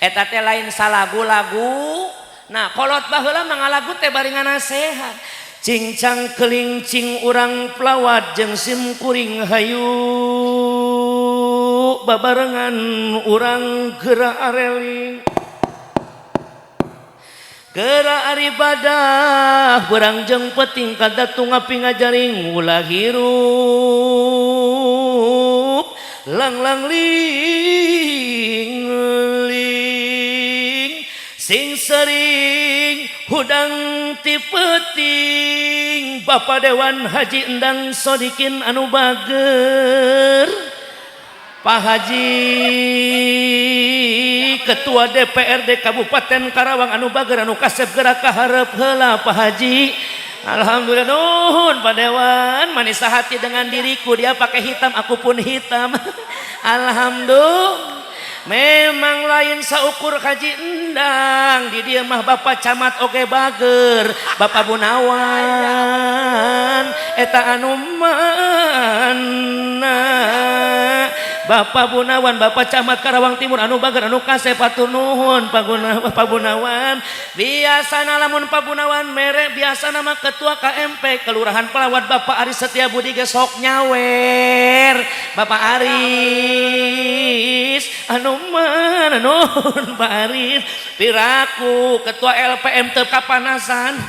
Eta teh lain salagu-lagu. Nah, kolot baheula mah ngalagu teh bari nganasehat. Cingcang kelincing urang Plawad jeung sim kuring hayu babarengan urang geura areling. Geura ibadah berang jeung peting kadatung api ngajaring ulah hirup lang lang ling ling sing sering hudang ti peuting. Bapak Dewan Haji Endang Sodikin anu bager, Pak Haji Ketua DPRD Kabupaten Karawang anu bager anu kasep, gerak ka hareup heula, Pak Haji. Alhamdulillah, nuhun Pak Dewan, manis hati dengan diriku, dia pakai hitam, aku pun hitam. Alhamdulillah. Memang lain saukur Haji Endang di dia mah, Bapak Camat oge bager, Bapak Bunawan eta anu mana, Bapak Bunawan, Bapak Camat Karawang Timur anu bager anu kasep, hatur nuhun Pak Gunawan, Pak Bunawan. Biasana lamun Pak Bunawan mere, biasa nama Ketua KMP Kelurahan Plawad Bapak Aris Setia Budi ge sok nyawer. Bapak Aris anu mana, nuhun Pak Aris. Piraku Ketua LPM teu kapanasan,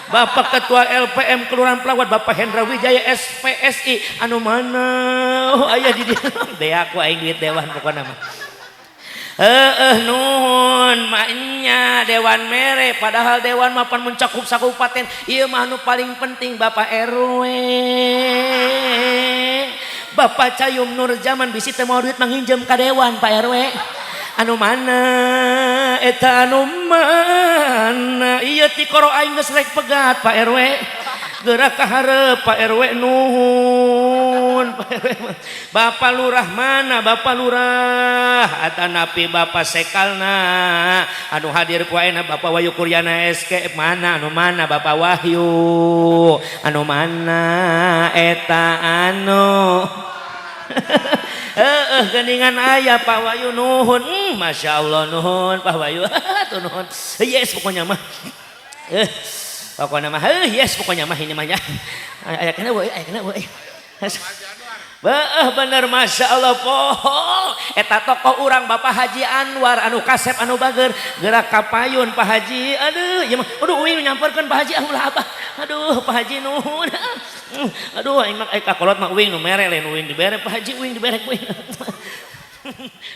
Bapak Ketua LPM Kelurahan Plawad Bapak Hendra Wijaya SPSI anu mana, oh aya di dieu beak ku aing duit dewan pokona mah. Heeh, nuhun maknya dewan mere, padahal dewan mah pan mencakup sakabupaten. Ieu mah anu paling penting Bapak RW, Bapak Cayum Nur Zaman, bisi teu mau duit manghinjem ka dewan. Pak RW anu mana, eta anu mana, ieu tikoro aing geus rek pegat. Pak RW gerak ka hareup, Pak RW, nuhun Pak RW. Bapak Lurah mana, Bapak Lurah atanapi Bapak Sekalna anu hadir ku ayeuna, Bapak Wahyu Kuryana SK mana, anu mana Bapak Wahyu anu mana, eta anu heeh geuningan aya Pak Wahyu, nuhun. Masya Allah, nuhun Pak Wahyu, tuh nuhun. Yes, pokoknya mah pokoknya mah yes, pokoknya mah ini mah ya aya kena we, aya kena we. Beuh, bener, Masya Allah, poho eta tokoh urang Bapak Haji Anwar anu kasep anu bager, gerak kapayun Pak Haji. Aduh, ieu mah aduh, uing nyamperkeun Pak Haji, ah ulah apa, aduh Pak Haji nuhun. Aduh, aing mah kakolot mah uing nu mere, lain uing dibere Pak Haji, uing dibere uing.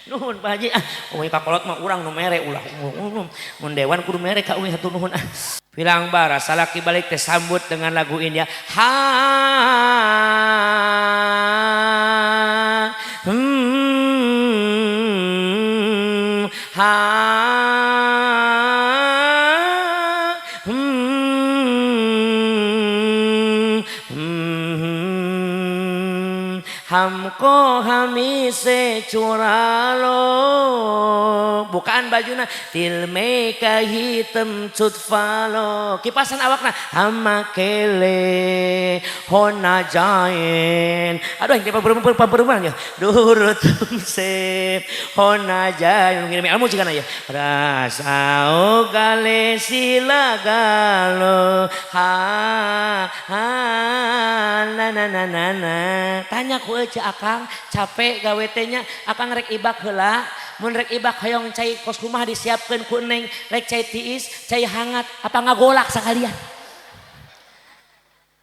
Nuhun Pak Haji, ah uing kakolot mah urang nu mere, ulah mun dewan kudu mere ka uing, hatur nuhun ah. Bilang bara salaki balik teh sambut dengan lagu ini ya. Ha ha हमको हमी से चुरा लो, bukaan bajuna, दिल में कहीं तुम छुपा लो, kipasan awakna, हम अकेले हो ना जाए, aduh ini perubahan ya, दूर तुमसे हो ना जाए, ngirim ilmu jika ya, rasa गले से लगा लो, ha ha na na na na na. Tanya ku Ece, akang capek gawe teh nya, akang rek ibak heula? Mun rek ibak hoyong cai kos kumaha disiapkeun ku neng? Rek cai tiis, cai hangat, apa ngagolak sakalian?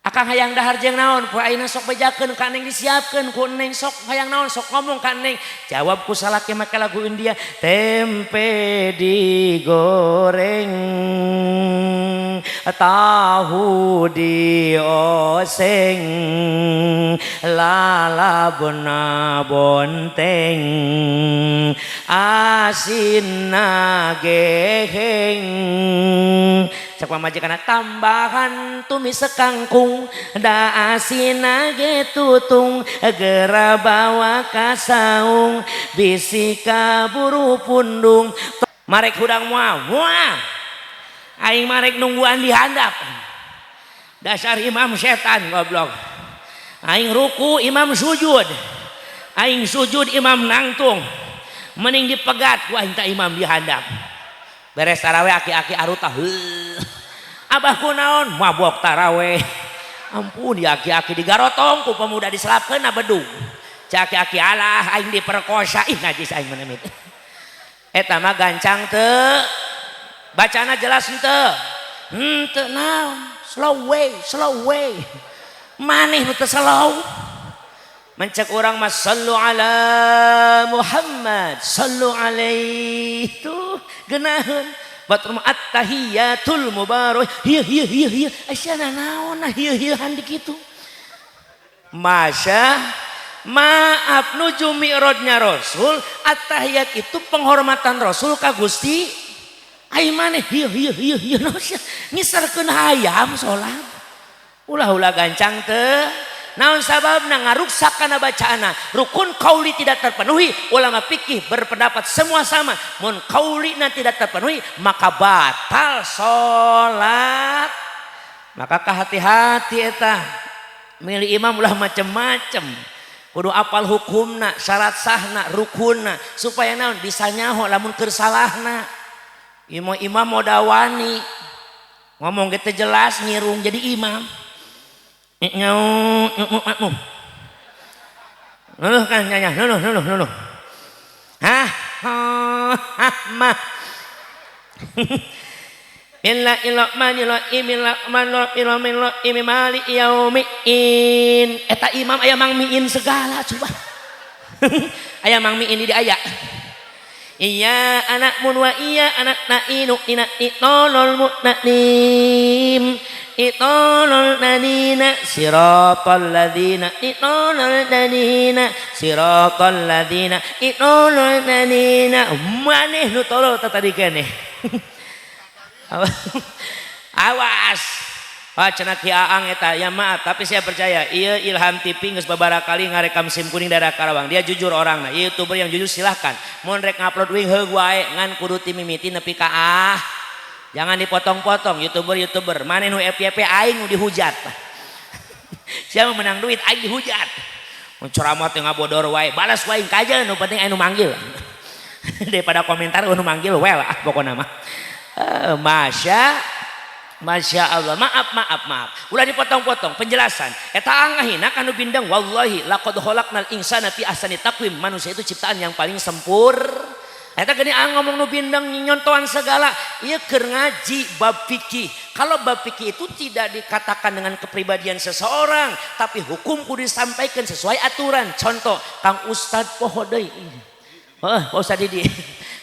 Akang hayang dahar jeung naon? Ku ayeuna sok bejakeun ka neng, disiapkeun ku neng. Sok hayang naon, sok ngomong ka neng. Jawab ku salaki make lagu India, tempe digoreng, tahu dioseng, lalabna bonteng, asin geheng. Cek pamajikan, tambahan tumis kangkung, da asin ge tutung, gera bawa ka saung bisi kaburu pundung. Marek hudang moal moal, aing marek nungguan di handap. Dasar imam setan goblok, aing ruku imam sujud, aing sujud imam nangtung. Mending dipegat ku aing teh imam di handap. Beres taraweh aki-aki arutah. Heuh. Abah kunaon mabok taraweh. Ampun ya aki-aki digarotong ku pemuda diselapkeun na bedug. Cak aki-aki alah aing diperkosa ih najis aing menemit. Eta mah gancang teu. Bacana jelas henteu. Henteu naon. Slow way, slow way. Maneh nu teu slow. Mencek orang mah sallu ala Muhammad, sallu alaihi tuh geunaheun. Batur mah at-tahiyatul mubarak. Hieu hieu hieu hieu. Asyana naon nah hieu hieuhan di kitu. Masya maaf nuju mi'rajnya Rasul, at-tahiyat itu penghormatan Rasul ka Gusti. Ai maneh hieu hieu hieu hieu naon sia ngiserkeun hayam salat. Ulah-ulah gancang teu. Naon sababna ngaruksak kana bacaana. Rukun kauli tidak terpenuhi. Ulama fikih berpendapat semua sama. Mun kaulina tidak terpenuhi maka batal salat. Maka kahati-hati eta. Milih imam ulah macem-macem. Kudu apal hukumna, syarat sahna, rukunna supaya naon bisa nyaho lamun keur salahna. Imam-imam modawani ngomong gitu jelas ngirung jadi imam. Nyau makmum. Nunuh kan nyanya, nunuh nunuh nunuh. Hah, hah, mah. Bismillahirrahmanirrahim maliki yaumiddin. Eta imam aya mang miin segala coba. Aya mang miin di aya. Iya anak mun wa iya anak nainu ina itolol mutnanim itolol nadina siratal ladina itolol nadina siratal ladina itolol nadina. Maneh nu tolol tadi keneh. Awas. Wah cenah Ki Aang eta ya maaf tapi saya percaya ieu Ilham TV geus babaraha kali ngarekam sim kuning daerah Karawang. Dia jujur orangna. Ieu YouTuber yang jujur silahkan. Mun rek ngupload wing heug wae ngan kudu ti mimiti nepi ka ah. Jangan dipotong-potong YouTuber-YouTuber. Maneh nu FYP aing nu dihujat. Siapa menang duit aing dihujat. Mun ceramah teh ngabodor wae, balas wae kajeun nu penting aing nu manggil. Daripada komentar nu manggil well ah pokona mah. Masya Allah, maaf maaf maaf. Ulah dipotong-potong penjelasan. Eta angahina kanu bindang wallahi laqad khalaqnal insana fi ahsani taqwim. Manusia itu ciptaan yang paling sempur. Eta geuning ang ngomong nu bindang nyontohan segala. Ieu keur ngaji bab fikih. Kalau bab fikih itu tidak dikatakan dengan kepribadian seseorang, tapi hukum kudu disampaikan sesuai aturan. Contoh, Kang Ustad poho deui. Heuh, Pak Ustad Didi.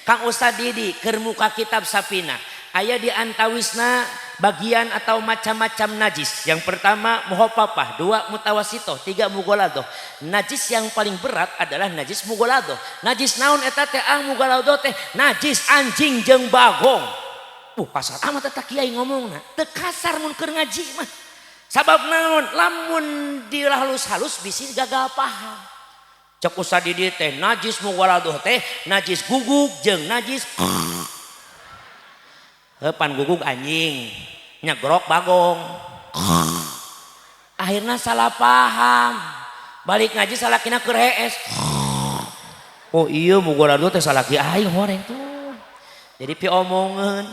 Kang Ustad Didi keur muka kitab Sapina. Aya di antawisna bagian atau macam-macam najis. Yang pertama mukhafafah, dua mutawasitoh, tiga mugoladoh. Najis yang paling berat adalah najis mugoladoh. Najis naon eta teh ah mugoladoh teh najis anjing jeung bagong. Kasar amat eta kiai ngomongna. Teu kasar mun keur ngaji mah. Sabab naon? Lamun dihalus-halus bisi gagal paham. Cek Ustad Didi teh najis mugoladoh teh najis guguk jeung najis pan guguk anjing nyegrok bagong. Akhirnya salah paham, balik ngaji salakina keur hees. Oh iya mugolado teh salaki aing horeng tuh. Jadi pi omongan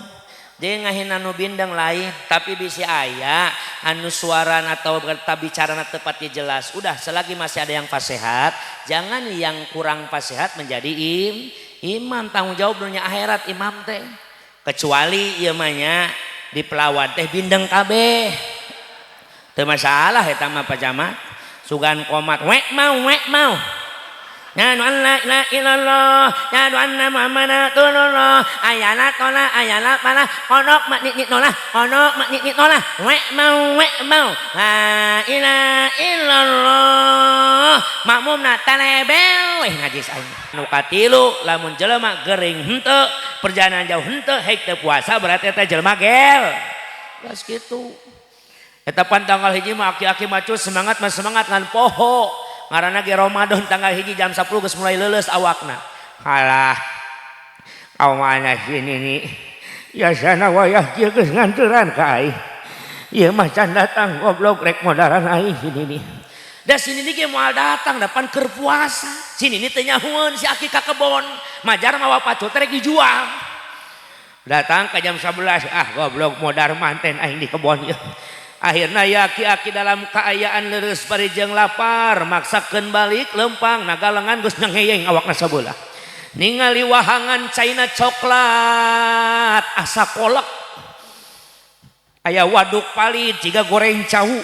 dia ngahina nu bindang lain, tapi bisi aya anu suara atau bicara tepatnya jelas. Udah selagi masih ada yang fasehat, jangan yang kurang fasehat menjadi imam. Tanggung jawab dunia akhirat imam teh. Kecuali ieu mah nya di pelawan teh bindeng kabeh. Teu masalah eta mah Pak Camat. Sugan komat wek mau wek mau. Nanu an la ilaha illallah, nanu anna Muhammadan Rasulullah. Ayala tola ayala pala onok mak nit nolah, onok mak nit nolah. Wek mau wek mau. La ilaha illallah. Makmumna talebel weh najis aing. Nu katilu lamun jelema gering henteu, perjalanan jauh henteu, hek teu puasa berarti eta jelema gel. Geus kitu. Eta pan tanggal 1 mah aki-aki macu semangat mah semangat ngan poho. Ngaranna ge Ramadan tanggal 1 jam 10 geus mulai leuleus awakna. Halah. Awana sini nih. Ya sana wayah kieu geus nganteran ka aing. Ieu mah can datang goblok rek modaran aing sini nih. Da si nini ge moal datang depan keur puasa. Si nini teh nyahueun si aki ka kebon, majar mawa pacul teh rek dijual. Datang ke jam 11, ah goblok modar manten aing di kebon ieu. Akhirna ya aki-aki dalam kaayaan leureus bari jeung lapar, maksakeun balik lempang nagalengan geus nyengeyeng awakna sabelah. Ningali wahangan caina coklat asa kolek. Aya waduk palid jiga goreng cau.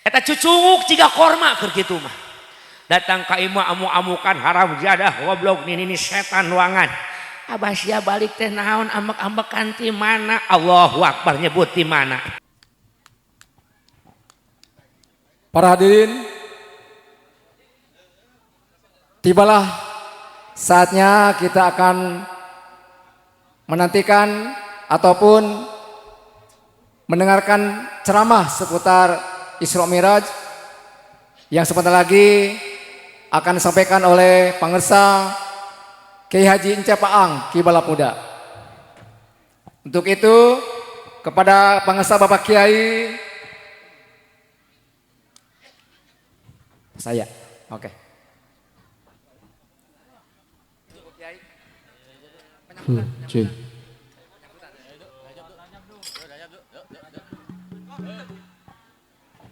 Eta cucunguk jiga korma keur kitu mah. Datang ka imah amu-amukan haram jadah goblok nini setan ruangan. Abah sia balik teh naon ambek-ambekan ti mana? Allahu akbar nyebut ti mana? Para hadirin, tibalah saatnya kita akan menantikan ataupun mendengarkan ceramah seputar Isra Mi'raj yang sebentar lagi akan disampaikan oleh pangersa Kiai Haji Encep Aang Ki Balap Muda. Untuk itu kepada pangersa Bapak Kiai saya, oke.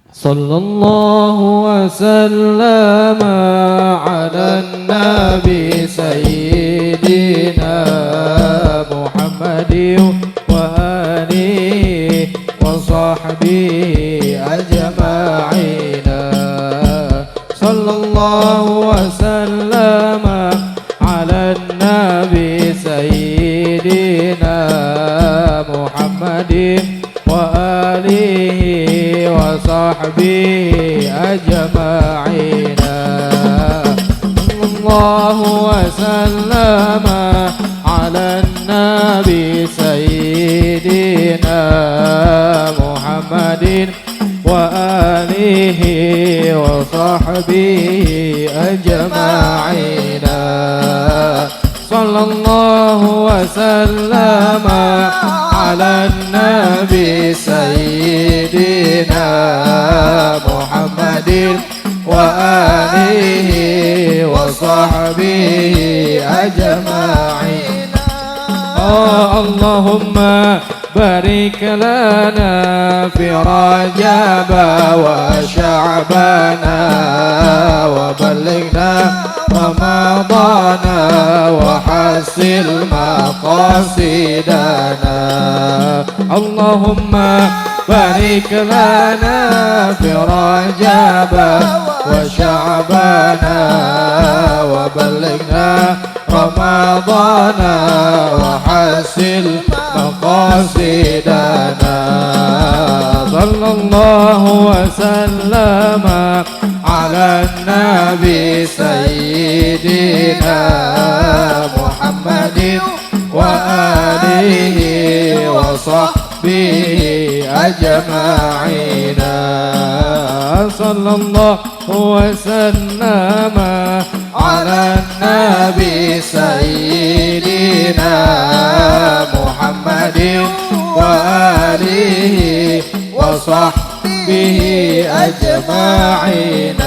Sallallahu wasallam ala nabi sayyidina Muhammadin wa alihi wa sahbihi ajma'in. Sallallahu wasallam ala nabi sayyidina Muhammadin wa alihi wa sahbihi ajma'in. Sallallahu wasallam ala nabi sayyidina Muhammadin wa alihi wa sahbihi ajma'in. Sallallahu wasallam ala nabi sayyidina Muhammadin wa alihi wa sahbihi ajma'in. Allahumma barik lana fi Rajab wa Sya'bana wa ballighna Ramadana wa hasil maqasidana. Allahumma barik lana fi Rajab wa Sya'bana wa ballighna Ramadana wa hasil maqasidana. Sallallahu wasallam ala nabi sayyidina Muhammadin wa alihi wa sahbihi ajma'in. Sallallahu wasallam ala nabi sayyidina Muhammadin wa alihi wa sahbihi ajma'in.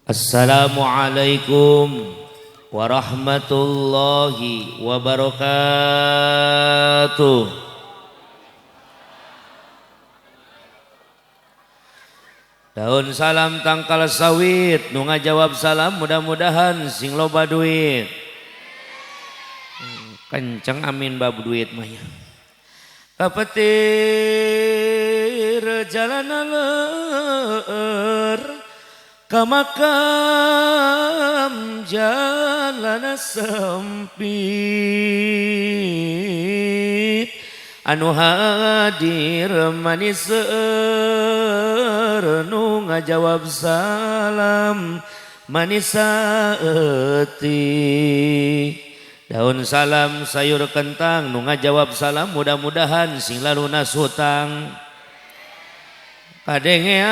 Assalamualaikum warahmatullahi wabarakatuh. Daun salam tangkal sawit, nu ngajawab salam mudah-mudahan sing loba duit. Kenceng amin bab duit mah ya. Kapetik Hadir jalan leur ka makam, jalan sempit. Anu hadir manis nu ngajawab salam manis saeutik. Daun salam sayur kentang, nu ngajawab salam mudah-mudahan sing lalunas hutang. Kadengean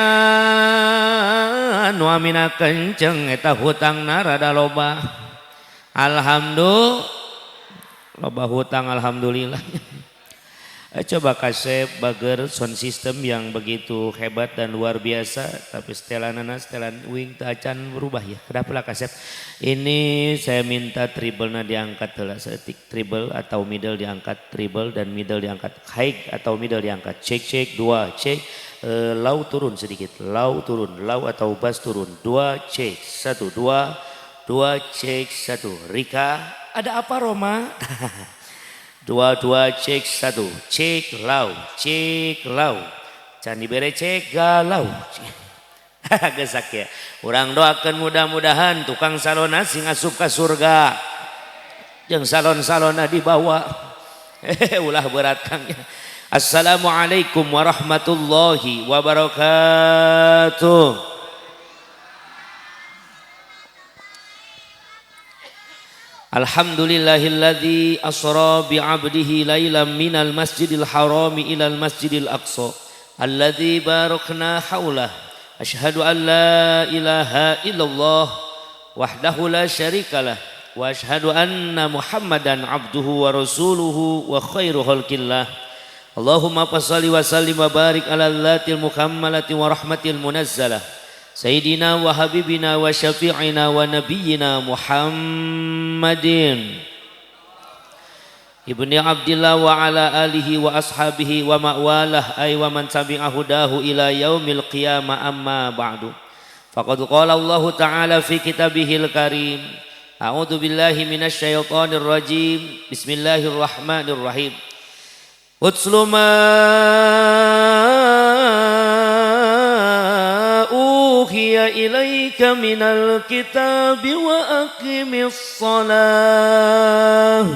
nu amina kenceng, eta hutangna rada loba. Alhamdulillah loba hutang, alhamdulillah. Coba kasep bager sound system yang begitu hebat dan luar biasa, tapi setelan setelan wing acan berubah ya. Kenapa lah kasep? Ini saya minta treble-na diangkat lah saeutik, treble atau middle diangkat, treble dan middle diangkat, high atau middle diangkat. Cek cek dua cek, low turun sedikit, low turun, low atau bass turun. Dua cek satu dua, dua cek satu. Rika, ada apa Roma? Dua dua cek satu, cek low, cek low, can dibere cek galau. Gesak ya. Urang doakan mudah-mudahan tukang salona sing asup ka surga, jeung salon-salona dibawa. Ulah berat Kang. Assalamualaikum warahmatullahi wabarakatuh. Alhamdulillahilladzi asra bi'abdihi lailan minal masjidil harami ilal masjidil aqsa alladzi barakna haulah. Asyhadu an la ilaha illallah wahdahu la syarikalah wa asyhadu anna Muhammadan abduhu wa rasuluhu wa khairu khalqillah. Allahumma shalli wa sallim wa barik ala dzatil mukammalati wa rahmatil munazzalah Sayyidina wa habibina wa syafi'ina wa nabiyyina Muhammadin ibni Abdillah wa ala alihi wa ashabihi wa ma'walah ay wa man tabi'a hudahu ila yaumil qiyamah. Amma ba'du, faqad qala Allah ta'ala fi kitabihil karim, a'udzu billahi minasy syaithanir rajim, bismillahirrahmanirrahim. Utslu ma uhiya ilaika minal kitabi wa aqimis shalah.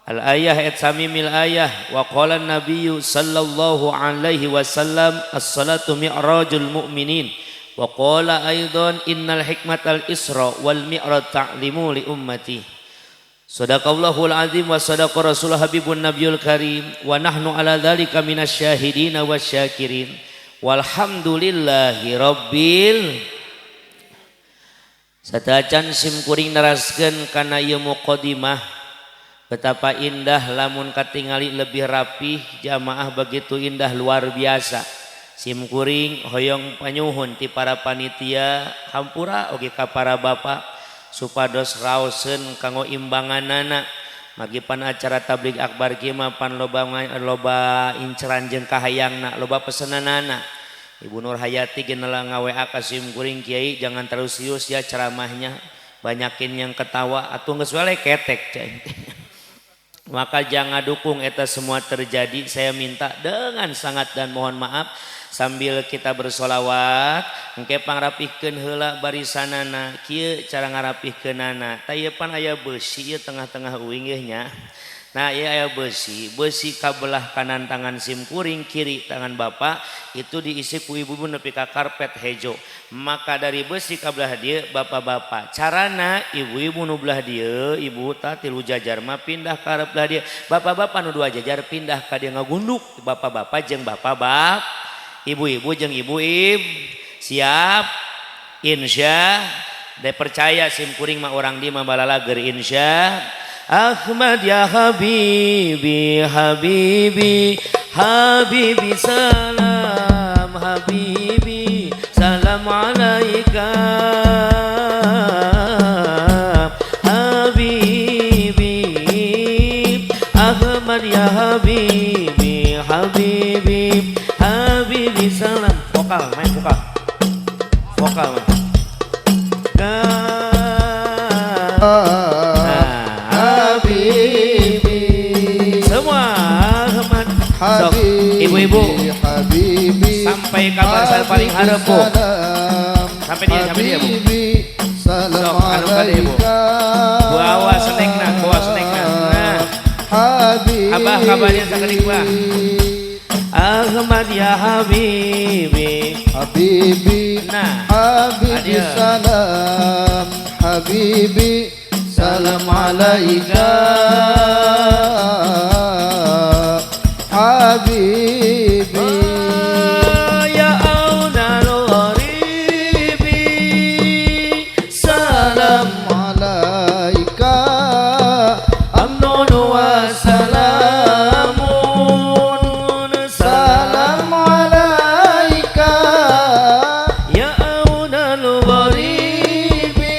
Al-ayah et samimil ayah. Wa qala an-nabiyyu sallallahu alaihi wasallam, as-salatu mi'rajul mu'minin. Wa qala aidan, innal hikmatal isra wal mi'raj ta'limu li ummati. Sadaqallahul azim wa sadaqa rasulullah habibun nabiyul karim wa nahnu ala dzalika minasyahidina wasyakirin. Walhamdulillahi rabbil. Satacan sim kuring neraskeun kana ieu muqaddimah, betapa indah lamun katingali lebih rapih jamaah, begitu indah luar biasa. Sim kuring hoyong panyuhun ti para panitia, hampura oge ka para bapak, supados raoseun kanggo imbanganana. Magi pan acara tabligh akbar kieu mah pan loba loba inceran jeung kahayangna, loba pesenanana. Ibu Nur Hayati ge nga-WA ka sim kuring, "Kiai, jangan terlalu serius ya ceramahnya, banyakin yang ketawa." Atuh geus we ketek. Maka jangan dukung eta semua terjadi. Saya minta dengan sangat dan mohon maaf, sambil kita bersolawat engke pangrapihkeun heula barisanana. Kieu cara ngarapihkeunana, tah ieu pan aya beusi ieu tengah-tengah uing ieu nya. Nah, ieu aya beusi, beusi kabelah kanan tangan sim kuring, kiri tangan bapak itu diisi ku ibu nepi ka karpet hejo. Maka dari beusi kabelah dieu bapak-bapak, carana ibu-ibu nu belah dieu, ibu ta tilu jajar mah pindah ka hareup belah dieu, bapak-bapak nu dua jajar pindah ka dieu, ngagunduk bapak-bapak jeung bapak-bap, ibu-ibu jeung ibu-ib. Siap, insya deh, percaya sim kuring mah orang di mah balalager, insya. Ahmad ya habibi, habibi, habibi, salam habibi, salam alaika habibi. Ahmad ya habibi, habibi, habibi, salam. Vokal, main vokal, vokal main. Habibi. Semua Ahmad. Habibi. deui kabar paling hareup, Bu. Sampai dia, Bu. Salam Sok, anu kade, Bu. alaika. Bawa snackna, bawa snackna. Nah. Habibi. Abah kabarnya sakedik, Bah. Ahmad ya Habibi. Habibi. Nah. Habibi Adia. Salam. Habibi salam alaika. Habibi. Ya aunal gharibi. Salam alaika. Amnun wa salamun. Salam alaika. Ya aunal gharibi.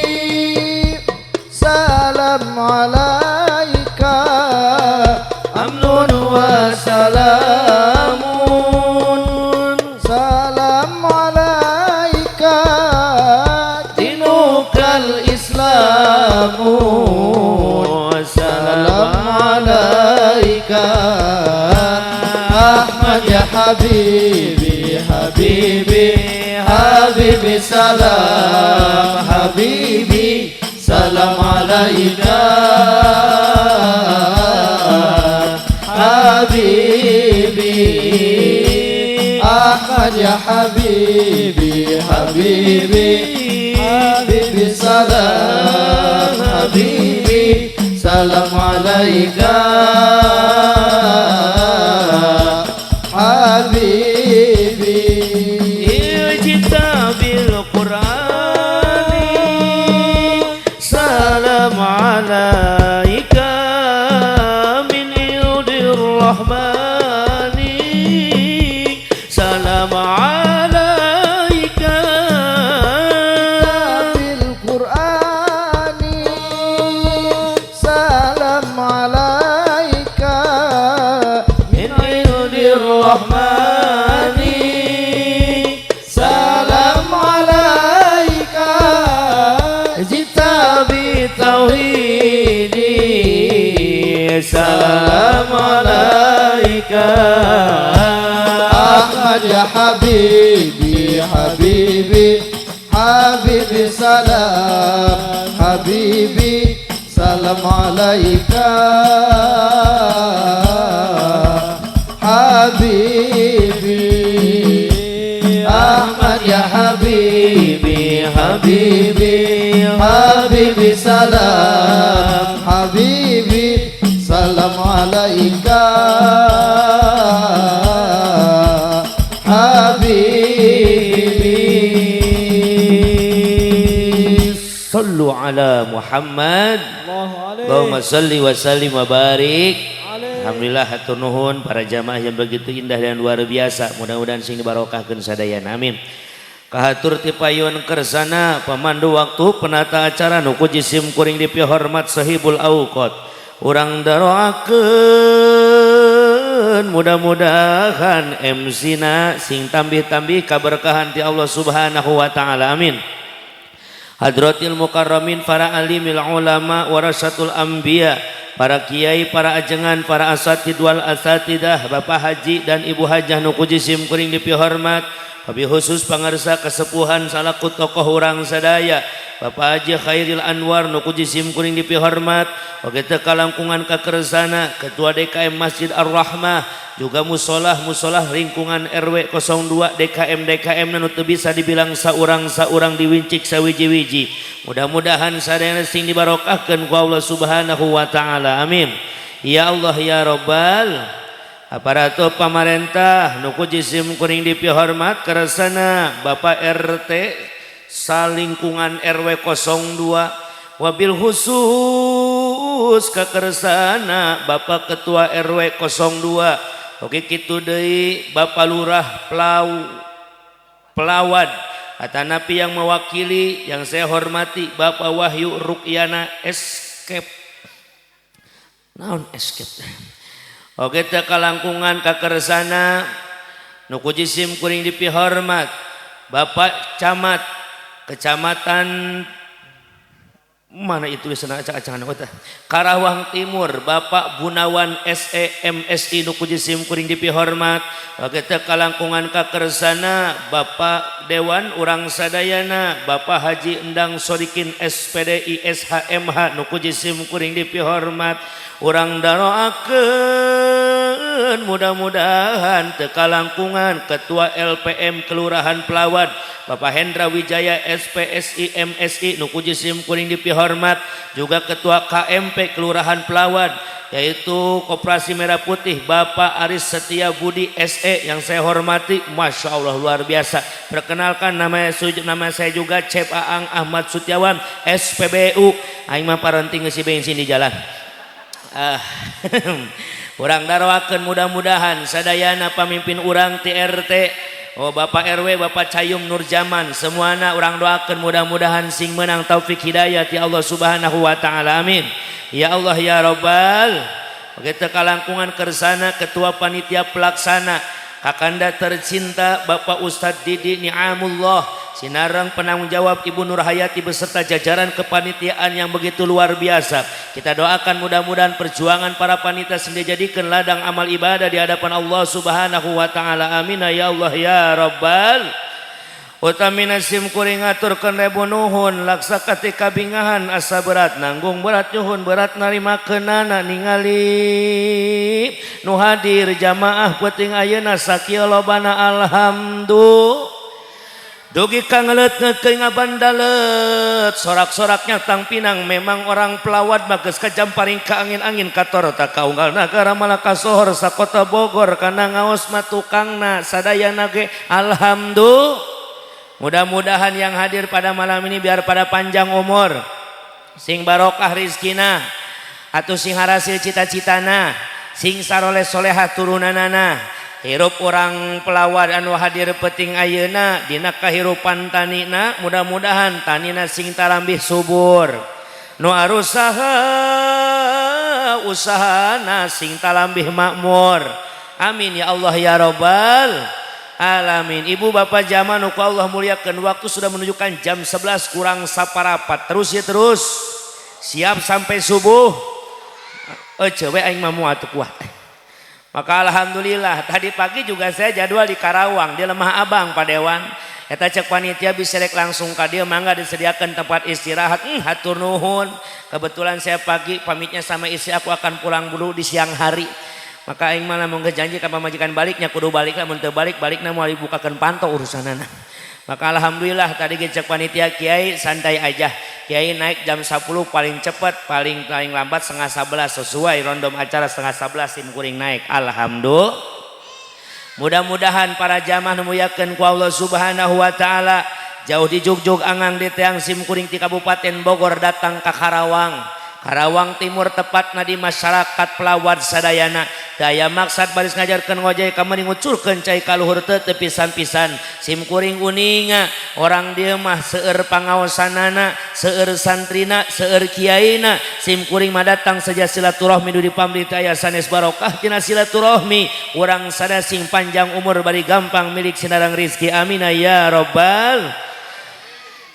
Salam alaika. Amnun wa salamun. Salam alaika. Dinukal islamu. Salam alaika. Ahmad ya habibi, habibi, habibi salam, habibi salam alaika. Habibi Ahmad ya habibi, habibi, habibi salam, habibi salam alaika. Habibi. Kitabil Qur'ani. Salam alaika min ildir rahmani. Salam alaika. Kitabil Qur'ani. Salam alaika min ildir rahmani. Salam alaika. Kitabi tauhidi. Salam alaika. Ahmad ya habibi, habibi, habibi salam, habibi salam alaika. Habibi Ahmad ya habibi, habibi, habibi salam, habibi salam alaika. Habibi. Sallu ala Muhammad. Allahumma salli wa sallim wa barik. Alhamdulillah, hatur nuhun para jamaah yang begitu indah dan luar biasa. Mudah-mudahan sing dibarokahkeun sadayana. Amin. Kahatur ti payun kersana pemandu waktu penata acara nu ku jisim kuring dipihormat sahibul auqat. Urang daroakeun mudah-mudahan MC na sing tambih-tambih kaberkahan ti Allah Subhanahu wa taala. Amin. Hadratil mukarramin, para alimil ulama warasatul anbiya, para kiai, para ajengan, para asatid wal asatidah, Bapak Haji dan Ibu Hajah nu ku jisim kuring dipihormat, wabil khusus pangarsa kesepuhan salaku tokoh urang sadaya, Bapak Haji Khairil Anwar nu ku jisim kuring dipihormat, oge teu kalangkungan kakersana Ketua DKM Masjid Ar-Rahmah, juga musolah musolah lingkungan RW 02 DKM DKM nu teu bisa dibilang saurang-saurang diwincik sawiji-wiji. Mudah-mudahan sadayana sing dibarokahkeun ku Allah Subhanahu wa taala. Amin. Ya Allah ya Rabbal. Aparatur pamarentah nu ku jisim kuring dipihormat, kersana Bapak RT salingkungan RW 02, wabil khusus kakersana Bapak Ketua RW 02. Oke, kitu deui Bapak Lurah Pelawad atanapi yang mewakili, yang saya hormati Bapak Wahyu Rukyana Escape, naon escape. Oke, teu kalangkungan kakersana nu ku jisim kuring dipihormat Bapak Camat Kecamatan. Mana itu sana acak-acakan kota. Karawang Timur, Bapak Gunawan SE MSI nu ku sim kuring dipihormat. Kita kalangkungan kakersana Bapak Dewan urang sadayana, Bapak Haji Endang Sodikin SPDI SHMH nu ku sim kuring dipihormat. Urang daroakeun mudah-mudahan teu kalangkungan Ketua LPM Kelurahan Plawad, Bapak Hendra Wijaya SPSI MSI nu ku sim kuring dipihormat, juga Ketua KMP Kelurahan Plawad, yaitu Koperasi Merah Putih, Bapak Aris Setia Budi SE yang saya hormati. Masya Allah, luar biasa. Perkenalkan, nama saya juga Cep Aang Ahmad Sutiawan SPBU. Aing mah parenting ngisi bensin di jalan. Ah, urang daroakeun mudah-mudahan sadayana pamimpin urang TRT. Oh, Bapak RW, Bapak Cayum Nurjaman, semuana urang doakan mudah-mudahan sing menang taufik hidayah ti Allah Subhanahu wa taala. Amin. Ya Allah ya Rabbal. Begitu kalangkungan kersana ketua panitia pelaksana, Kakanda tercinta Bapak Ustadz Didi Ni'amullah sinareng penanggung jawab Ibu Nur Hayati beserta jajaran kepanitiaan yang begitu luar biasa. Kita doakan mudah-mudahan perjuangan para panitia sendiri jadikan ladang amal ibadah di hadapan Allah Subhanahu wa taala. Amin ya Allah ya Rabbal. Utamina sim kuring ngaturkeun rebu nuhun laksa katika bingahan, asa berat nanggung, berat nyuhun, berat narima kenana ningali nu hadir jamaah peuting ayeuna sakieu lobana. Alhamdulillah, dugi ka ngeleut ngabandalet sorak-soraknya tang pinang. Memang orang Plawad mah geus kajamparing ka angin-angin, katorota ka unggal nagara, malah kasohor sakota Bogor kana ngaos mah tukangna sadayana ge. Alhamdulillah, mudah-mudahan yang hadir pada malam ini biar pada panjang umur, sing barokah rizkina atau sing harasil cita-citana, sing saroleh soleha turunanana. Hirup orang Plawad anu hadir peuting ayeuna dina kahirupan tanina, mudah-mudahan tanina sing tarambih subur, nu arusaha usahana sing talambih makmur. Amin ya Allah ya Rabbal alamin. Ibu bapak jamaah nu ku Allah muliakan, waktu sudah menunjukkan jam 11 kurang saparapat. Terus ya, terus siap sampai subuh. Eh, cewek aing mah moal atuh kuat. Maka alhamdulillah tadi pagi juga saya jadwal di Karawang, di Lemah Abang, Pak Dewan. Eta cek panitia bisa rek langsung ka dieu, mangga disediakan tempat istirahat. Hatur nuhun. Kebetulan saya pagi pamitnya sama istri, aku akan pulang dulu di siang hari. Maka aing malah mau janji ka pamajikan, baliknya kudu balik lah, mun teu balik balikna moal dibukakeun panto urusanana. Maka alhamdulillah tadi ge cek panitia, "Kiai santai aja. Kiai naik jam 10 paling cepat, paling paling lambat setengah 11." Sesuai rondom acara, setengah 11 sim kuring naik. Alhamdulillah. Mudah-mudahan para jamaah nu muliakeun ku Allah Subhanahu wa taala, jauh di jugjug angang di teang, sim kuring ti Kabupaten Bogor datang ke Karawang. Karawang Timur, tepatna di masyarakat Plawad sadayana, daya maksad baris ngajarkeun ngojay kamari ngucurkeun cai kaluhur teu teu pisan-pisan. Sim kuring uninga orang dieu mah seueur pangaosanana, seueur santrina, seueur kiaina. Sim kuring mah datang saja silaturahmi, di pamrih aya sanes barokah tina silaturahmi. Urang sada sing panjang umur bari gampang milik sinarang rizki. Amin ya rabbal.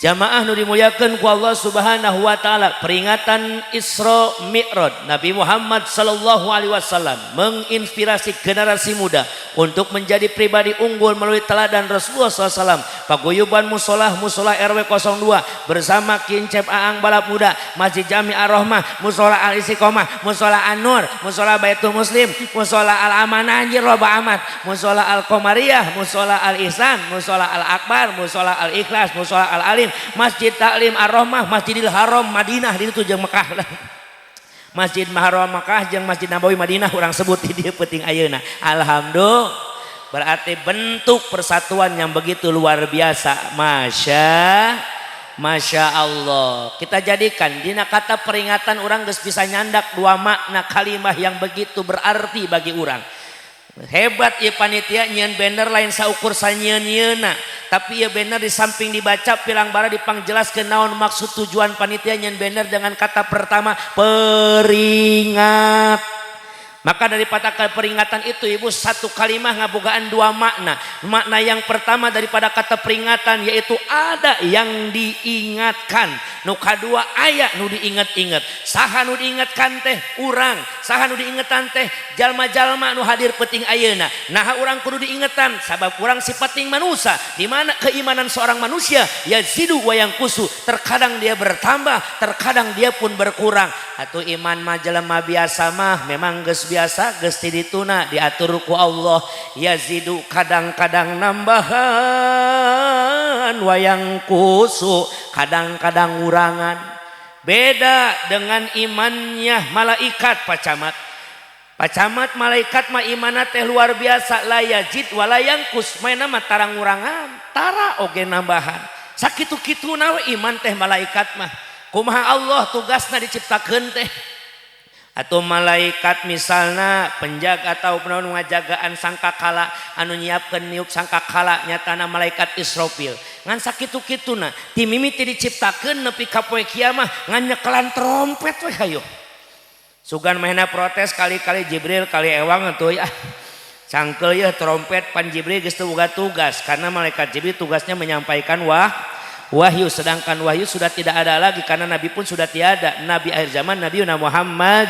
Jamaah nu dimuliakan ku Allah Subhanahu wa taala, peringatan Isra Mi'raj Nabi Muhammad sallallahu alaihi wasallam menginspirasi generasi muda untuk menjadi pribadi unggul melalui teladan Rasulullah SAW. Paguyuban Musolah Musola RW 02 bersama Kincep Aang Balap Muda, Masjid Jami Ar-Rahmah, Musola Al Istiqomah, Musola An-Nur, Musola Baitul Muslim, Musola Al Amanah, anjir loba amat, Musola Al Qamariyah, Musola Al Ihsan, Musola Al Akbar, Musola Al Ikhlas, Musola Al Alim, Masjid Taklim Ar-Rahmah, Masjidil Haram Madinah, di itu jeung Mekah lah. Masjid Haram Mekah jeung Masjid Nabawi Madinah urang sebut di dieu peuting ayeuna. Alhamdulillah. Berarti bentuk persatuan yang begitu luar biasa. Masya Allah. Kita jadikan dina kata peringatan, orang geus bisa nyandak dua makna kalimah yang begitu berarti bagi orang. Hebat ya panitia nyieun banner, lain saukur sanyieun-nyieunna, tapi ya banner di samping dibaca pilang bara dipangjelaskeun naon maksud tujuan panitia nyieun banner dengan kata pertama peringat. Maka daripada peringatan itu, Ibu, satu kalimah ngabogaan dua makna. Makna yang pertama daripada kata peringatan yaitu ada yang diingatkan. Nu kadua aya nu diingat-ingat. Saha nu diingatkan teh? Urang. Saha nu diingetan teh? Jalma-jalma nu hadir peuting ayeuna. Nah, urang kudu diingetan sabab urang sipating manusia. Di mana keimanan seorang manusia yazidu wa yanqusu. Terkadang dia bertambah, terkadang dia pun berkurang. Atau iman mah jelema biasa mah memang geus biasa, geus ti dituna diatur ku Allah, yazidu kadang-kadang nambahan, wa yanqusu kadang-kadang ngurangan. Beda dengan imannya malaikat, Pak Camat. Pak Camat, malaikat mah imanna teh luar biasa, la yazid wala yanqus, maena mah tara ngurangan, tara oge nambahan. Sakitu-kitu we iman teh malaikat mah. Kumaha Allah tugasna diciptakeun teh? Atau malaikat misalnya penjaga atau nu ngajagaan sangkakala, anu nyiapkeun niup sangkakala, nyatana malaikat Israfil. Ngan sakitu-kituna ti mimiti diciptakeun nepi ka poe kiamah ngan nyekelan trompet we. Hayo sugan mahena protes kali-kali Jibril kali ewang atuh ya, cangkel ya trompet. Pan Jibril geus teu boga tugas karena malaikat Jibril tugasnya menyampaikan wahyu, sedangkan wahyu sudah tidak ada lagi karena nabi pun sudah tiada, nabi akhir zaman Nabi Muhammad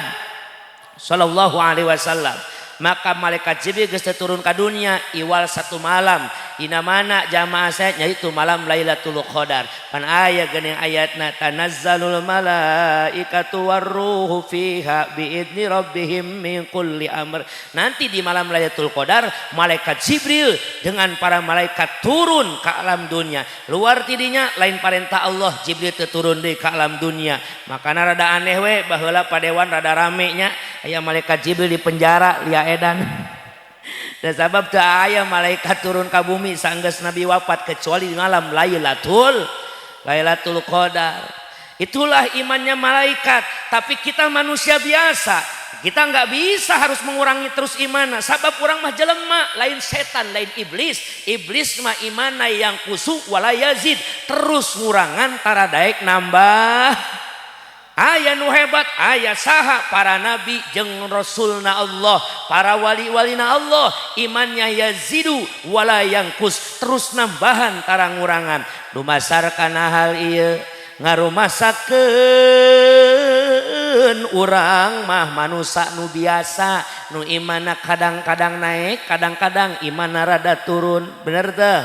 Shallallahu Alaihi Wasallam. Maka malaikat Jibril geus turun ke dunia iwal satu malam. Dina mana jamaah saya? Yaitu malam Lailatul Qadar. Pan aya geuning ayatna, tanazzalul malaikatu warruhu fiha biidni rabbihim min kulli amr. Nanti di malam Lailatul Qadar malaikat Jibril dengan para malaikat turun ke alam dunia. Luar tidinya lain perintah Allah, Jibril turun deui ke alam dunia. Makana rada aneh we baheula padewan rada rame nya, aya malaikat Jibril di penjara lia edan. Dan sabab teu aya malaikat turun ke bumi sanggeus Nabi wafat kecuali di malam Lailatul Qadar. Itulah imannya malaikat. Tapi kita manusia biasa, kita nggak bisa harus mengurangi terus iman. Sabab urang mah jelema, lain setan, lain iblis. Iblis mah imana yanqusu wala yazid, terus ngurangan, tara daek nambah. Aya nu hebat, aya saha? Para nabi jeung rasulna Allah, para wali-walina Allah, imannya yazidu wala yanqus, terus nambahan, tara ngurangan. Dumasar kana hal ieu ngarumasakeun urang mah manusia nu biasa, nu imana kadang-kadang naik, kadang-kadang imana rada turun, bener teh?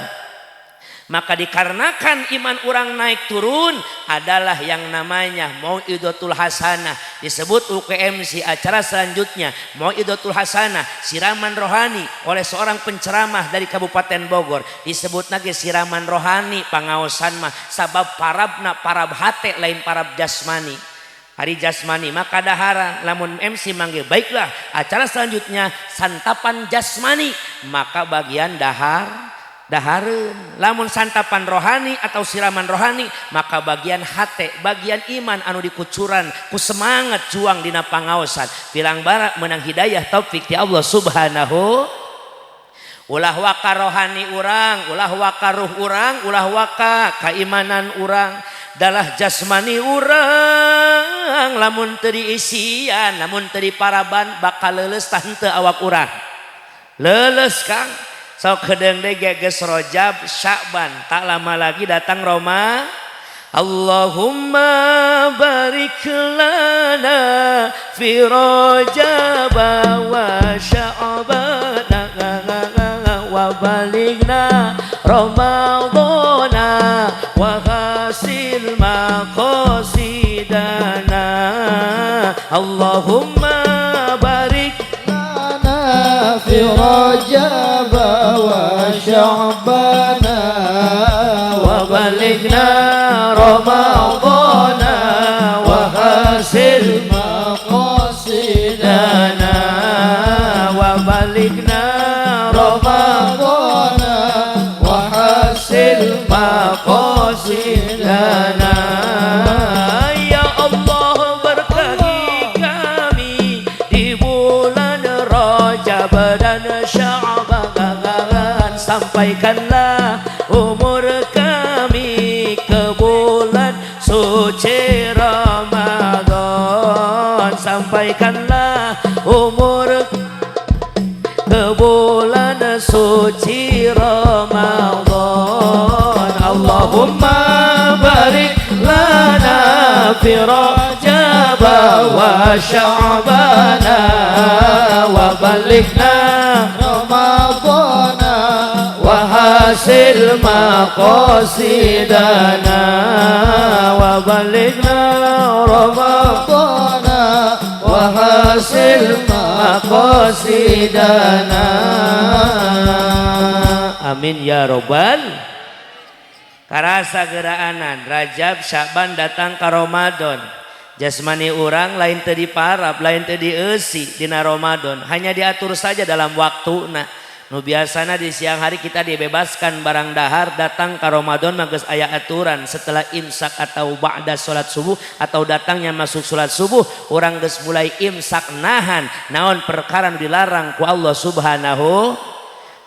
Maka dikarenakan iman orang naik turun adalah yang namanya mauidatul hasanah, disebut UKMC. Acara selanjutnya mauidatul hasanah, siraman rohani oleh seorang penceramah dari Kabupaten Bogor. Disebut lagi siraman rohani pangaosan mah sabab parabna parab hate, lain parab jasmani. Hari jasmani maka daharan. Lamun MC manggil, "Baiklah, acara selanjutnya santapan jasmani," maka bagian dahar dahareun. Lamun santapan rohani atau siraman rohani, maka bagian hate, bagian iman anu dikucuran ku semangat juang dina pangaosan, bilang bara menang hidayah taufik ti Allah Subhanahu. Ulah waka rohani urang, ulah waka ruh urang, ulah waka keimanan urang, dalah jasmani urang lamun teu diisian, lamun teu diparaban, bakal leuleus tah henteu awak urang? Leuleus, Kang. Sok kedeung deui geus Rajab, Sya'ban, tak lama lagi datang Roma. Allahumma barik lana fi Rajab wa Sya'ban wa balighna Ramadana wa hasil maqasidana. Allahumma barik lana fi Rajab wa Sya'bana wa balighna Ramadana wa hasil maqasidana wa balighna Ramadana wa hasil maqasidana. Ya Allah, berkahi kami di bulan Rajab dan Sya'ban, sampaikanlah umur kami ke bulan suci Ramadan, sampaikanlah umur fi Rajab wa Sya'bana wa balighna Ramadhana wa hasil maqasidana wa balighna Ramadhana wa hasil maqasidana. Amin ya robbal. Karasa geraanan Rajab Sya'ban datang ka Ramadan. Jasmani urang lain teu diparab, lain teu dieusi dina Ramadan, hanya diatur saja dalam waktuna. Nu biasana di siang hari kita dibebaskan barang dahar, datang ka Ramadan mah geus aya aturan setelah imsak atau ba'da salat subuh atau datangnya masuk salat subuh urang geus mulai imsak nahan naon perkara nu dilarang ku Allah Subhanahu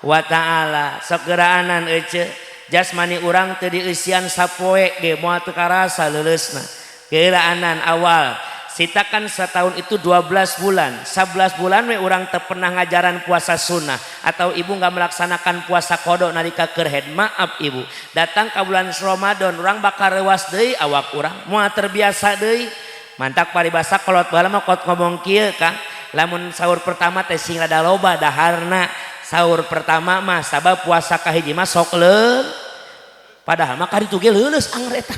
wa taala. Sok geraanan ece jasmani urang teu dieusian sapoe ge moal teu karasa leuleusna. Geraanan awal sitakan setahun itu 12 bulan, 11 bulan we urang teu pernah ngajaran puasa sunnah atau ibu nggak melaksanakan puasa qada nalika keur haid. Maaf ibu, datang ka bulan Ramadan urang bakal reuas deui awak urang moal terbiasa deui. Mantak paribasa kolot baheula mah kot ngomong kieu Kang, lamun sahur pertama teh sing rada loba daharna sahur pertama mah sabab puasa kahiji mah sok leuh, padahal mah kaditu ge leuleus anger eta.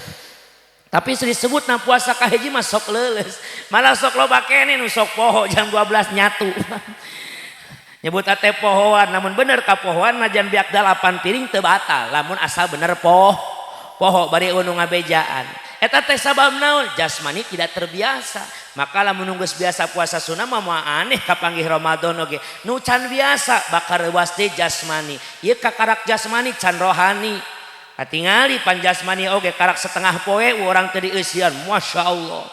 Tapi disebut na puasa kahiji mah sok leuleus, malah sok loba keneh nu sok poho jam 12 nyatu. Nyebut ate pohoan, namun bener kapohoan najan biak 8 piring teu batal, lamun asal bener poho bari unu ngabejaan. Eta teh sabab naon? Jasmani tidak terbiasa. Maka lamun geus biasa puasa sunnah mah moal aneh kapanggih Ramadan oge. Nu can biasa bakal reuas deui jasmani. Ieu kakarak jasmani can rohani. Katingali pan jasmani oge karak setengah poe urang teu dieusian, Masya Allah.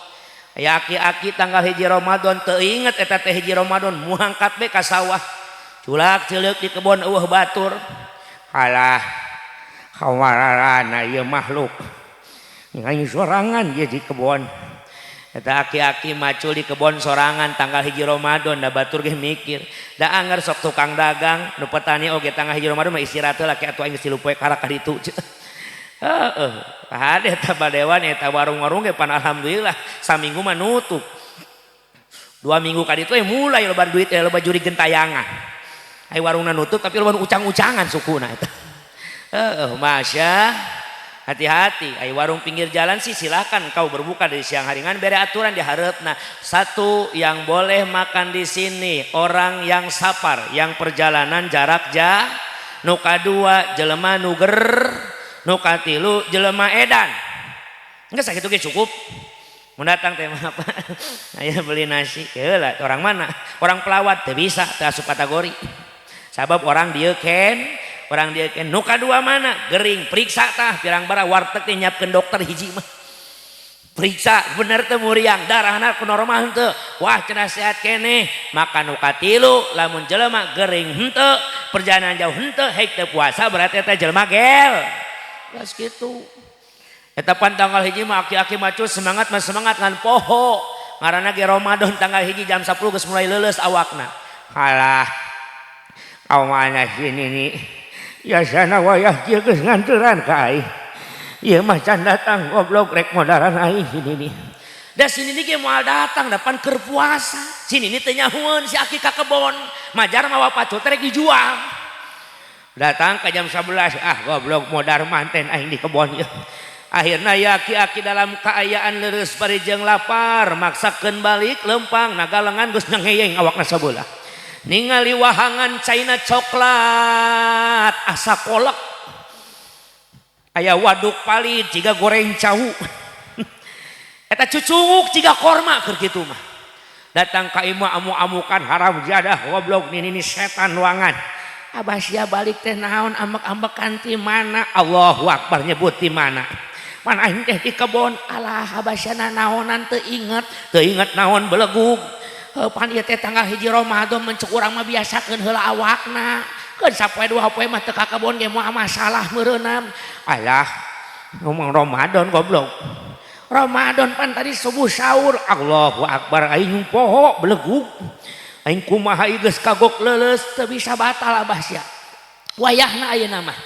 Aya aki-aki tanggal hiji Ramadan teu inget eta teh hiji Ramadan muangkat be ka sawah. Culak ceuleuk di kebon eueuh batur. Alah, kawararana ieu makhluk. Ngai sorangan ieu di kebon. Eta aki-aki macul di kebon sorangan tanggal hiji Ramadan da batur ge mikir. Da anger sok tukang dagang nu petani oge tanggal hiji Ramadan mah istirahat heula ke atuh aing geus 3 poe karak ka ditu. Heeh, hade eta badewan eta warung-warung ge pan alhamdulillah saminggu mah nutup. 2 minggu ka ditu mulai loba duit loba juri gentayangan. Ai warungna nutup tapi loba ucang-ucangan sukuna eta. Heeh, masya hati-hati. Ai warung pinggir jalan sih silahkan kau berbuka dari siang hari ngan bere aturan di hareupna. Satu yang boleh makan di sini orang yang safar, yang perjalanan jarak jauh. Nu kadua jelema nu ger, nu katilu jelema edan. Enggak sakit oge cukup. Mun datang teh mah apa? Aya beli nasi. Heula orang mana? Orang pelawat teu bisa teu asup kategori. Sabab orang dieu ken, orang dieu ken. Nu kadua mana? Gering, periksa tah pirang bara warteg teh nyiapkeun dokter hiji mah. Periksa bener teu muriang, darahna ku normal henteu. Wah cenah sehat keneh. Maka nu katilu lamun jelema gering henteu, perjalanan jauh henteu, hek teu puasa berarti eta jelema gel. Geus kitu. Eta pan tanggal hiji mah aki-aki macul semangat mah semangat ngan poho. Ngaranna ge Ramadan tanggal hiji jam 10 geus mulai leuleus awakna. Halah. Awana sini nih. Ya sana wayah kieu geus nganteran ka aing. Ieu mah can datang goblok rek modaran aing sini nih. Da sini nih ge moal datang da pan keur puasa. Sini nih teu nyahueun si aki ka kebon. Majar mawa pacul teh rek dijual. Datang ke jam 11, ah goblok modar manten aing di kebon ieu. Akhirna ya aki-aki dalam kaayaan leureus bari jeung lapar, maksakeun balik lempang nagalengan geus nyangeyeng awakna sabelah. Ningali wahangan caina coklat asa kolek. Aya waduk palit jiga goreng cau. Eta cucunguk jiga korma keur kitu mah. Datang ka imah amu-amukan haram jadah goblok nini setan ruangan. Abah sia balik teh naon ambek-ambekan ti mana? Allahu akbar nyebut ti mana? Pan aing teh di kebon. Alah abah sia naonan teu inget, teu inget naon belegug. Pan ieu teh tanggal hiji Ramadan mencek urang mah biasakeun heula awakna. Keun sapoe dua poe mah teu ka kebon ge moal masalah meureunam. Alah ngomong Ramadan goblok. Ramadan pan tadi subuh sahur. Allahu akbar aing poho belegug. Aing kumaha ieu geus kagok leuleus teu bisa batal abah sia. Wayahna ayeuna mah.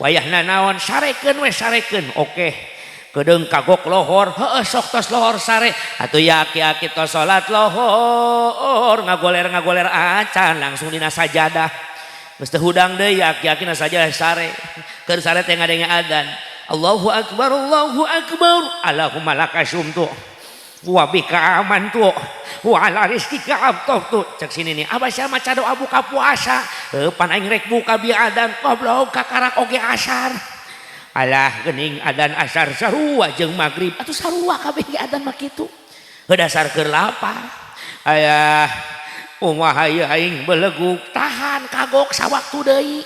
Wayahna naon sarekeun we sarekeun. Oke. Kedeung kagok lohor, heueuh sok tos lohor sare. Atuh ya aki-aki tos salat lohor, ngagoler-ngagoler acan langsung dina sajadah. Geus teu hudang deui aki-aki na sajadah sare. Keur sare teh ngadenge adzan. Allahu akbar, Allahu akbar. Allahumma laka sumtu wa bika amantu wa ala rizkika aftartu. Cek sini nih, abah sia maca doa buka puasa. Heuh pan aing rek buka bi adzan goblok kakarak oge asar. Alah geuning adzan asar sarua jeung magrib. Atuh sarua kabeh ge adzan mah kitu. Heuh dasar keur lapar. Ayah kumaha ieu aing beleguk tahan kagok sawaktu deui.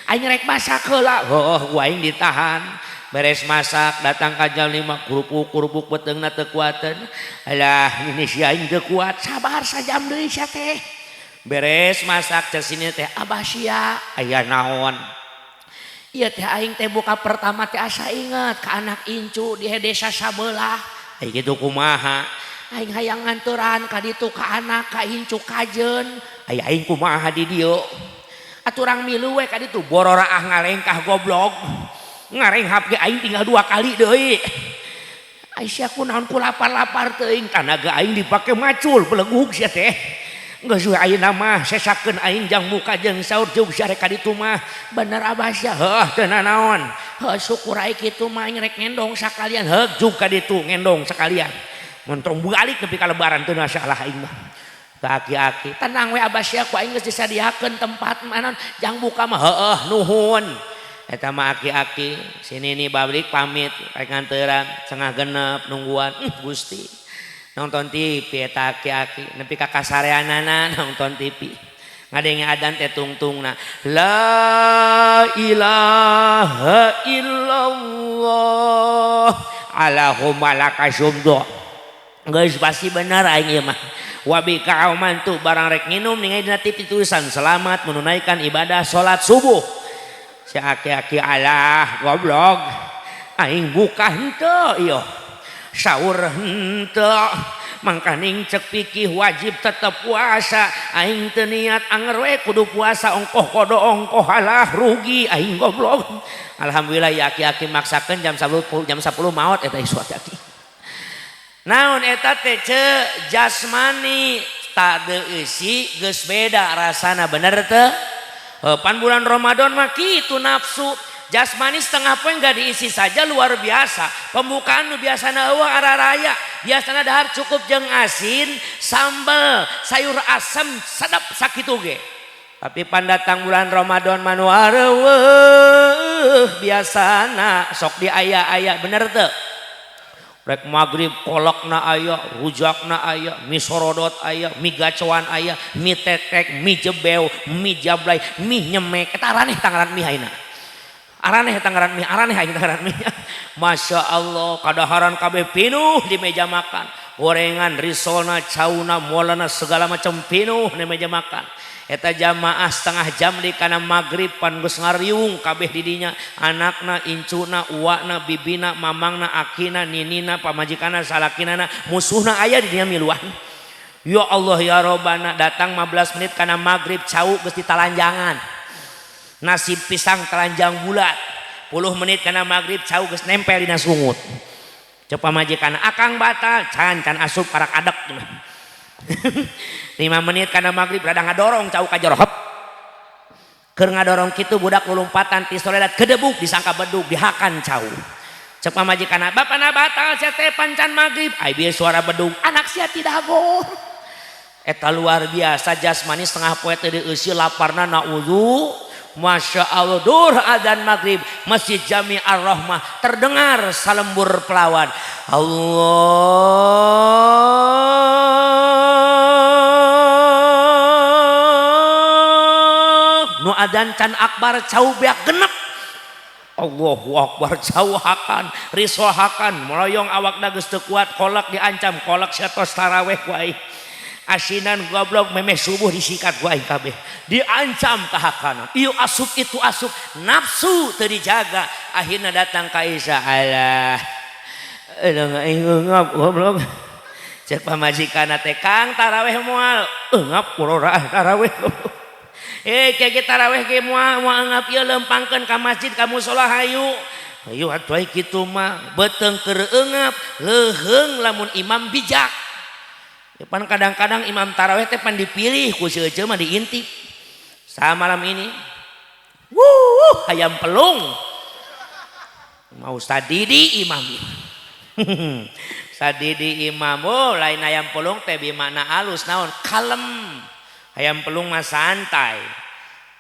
Aing rek masak heula. Heuh ku aing ditahan. Beres masak datang ka jam 5 kerupuk-kerupuk beteungna teu kuateun. Alah ini si aing teu kuat sabar sajam deui sia teh. Beres masak cek sini teh abah sia aya naon. Ieu teh aing teh buka pertama teh asa inget ka anak incu di desa sabelah. Ai kitu kumaha? Aing hayang nganteran ka ditu ka anak ka incu kajeun. Ai aing kumaha di dieu? Aturang milu we ka ditu bororaah ngalengkah goblok. Ngarenghap ge aing tinggal 2 kali deui. Aisyah kunaon ku lapar-lapar teuing tanaga aing dipake macul belegug sia teh. Geus we ayeuna mah sesakeun aing jang muka jeung saur jeung sia rek ka ditu mah. Bener abah sia heuh teu nanaon. Heuh syukur aing kitu mah aing rek ngendong sakalian. Heuh jug ka ditu ngendong sakalian. Montong balik nepi ka lebaran teu masalah aing mah. Aki-aki tenang we abah sia ku aing geus disadiakeun tempat mana jang buka mah heueuh nuhun. Eta mah aki-aki sini nih balik pamit rek nganteran setengah genep nungguan Gusti nonton TV eta aki-aki nepi ka kasareanana nonton TV ngadenge adzan teh tungtungna la ilaha illallah Allahumma lakasumdu geus pasti bener aing ieu mah wa bika amantu barang rek nginum ningali dina TV tulisan selamat menunaikan ibadah salat subuh. Si aki-aki alah goblok aing buka henteu ieu sahur henteu mangkaning cek pikih wajib tetep puasa aing teu niat anger we kudu puasa ongkoh kodo ongkoh alah rugi aing goblok. Alhamdulillah ya aki-aki maksakeun jam 10 jam 10 maot eta isu aki-aki. Naon eta teh ce jasmani tak deeusi geus beda rasana bener teu? Pan bulan Ramadan mah kitu nafsu jasmani setengah poe nggak diisi saja luar biasa. Pembukaan nu biasana eueuh araraya, biasana dahar cukup jeung asin, sambal, sayur asem sedap sakitu ge. Tapi pan datang bulan Ramadan mah nu areueuh biasana sok diaya-aya bener teu? Rek maghrib kolakna aya, rujakna aya, mie sorodot aya, mie gacoan aya, mie tetek, mie jebeu, mie jablay, mie nyemek. Eta araneh tangaran mie ayeuna. Araneh tangaran mie, araneh ayeuna tangaran mie. Masya Allah, kadaharan kabeh pinuh di meja makan. Gorengan, risolna, cauna, molana segala macam pinuh di meja makan. Eta jamaah setengah jam di kana maghrib pan geus ngariung kabeh di dinya anakna, incuna, uakna, bibina, mamangna, akina, ninina, pamajikanna, salakinana, musuhna aya di dinya miluan. Ya Allah ya Robbana datang 15 menit kana maghrib cau geus ditalanjangan. Nasi pisang telanjang bulat. 10 menit kana maghrib cau geus nempel dina sungut. Cek pamajikanna akang batal can can asup karak adek. 5 menit kana maghrib rada ngadorong cau ka jero hep. Keur ngadorong kitu budak lulumpatan ti soledat kedebuk disangka beduk dihakan cau. Cek pamajikanna bapana batal sia teh pancan maghrib ai bieu suara beduk anak sia tidak gor. Eta luar biasa jasmani setengah poe teh dieusi laparna naudzu. Masya Allah dur adzan maghrib Masjid Jami Ar-Rahmah terdengar salembur pelawan Allah nu adzan can akbar cau beak genep Allahu akbar cau hakan risol hakan meloyong awak geus teu kuat kolak diancam kolak sia tos taraweh ku aing asinan goblok memeh subuh disikat ku aing kabeh diancam kahakana ieu asup itu asup nafsu teu dijaga akhirna datang ka Isa alah eueuh aing ngap goblok cek pamajikanna teh Kang taraweh moal ngap kuroraah taraweh goblok eh kayak taraweh ge moal moal ngap ieu lempangkeun ka masjid ka musala hayu. Ayo atuh ai kitu mah beuteung keur eungap leuheung lamun imam bijak. Ya, pan kadang-kadang imam taraweh teh pan dipilih ku si ece mah diintip. Sa malam ini wuh hayam pelung. Mau Ustaz Didi imam. Ustaz Didi imam, oh lain ayam pelung teh bimana alus naon kalem. Ayam pelung mah santai.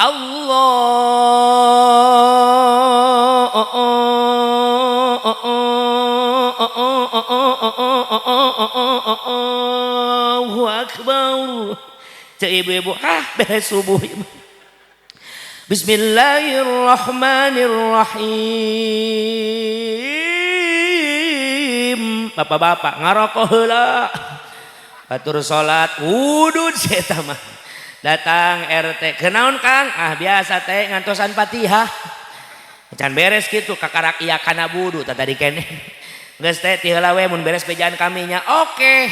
Allah Allahu akbar. Cek ibu-ibu, ah beres subuh. Bismillahirrahmanirrahim. Bapak-bapak ngarokok heula. Batur salat wudud si eta mah. Datang RT, kenaon Kang? Ah biasa teh ngantosan Fatihah. Can beres kitu kakarak iya kana wudu tah tadi keneh. Geus teh ti heula we mun beres bejaan kami nya. Oke.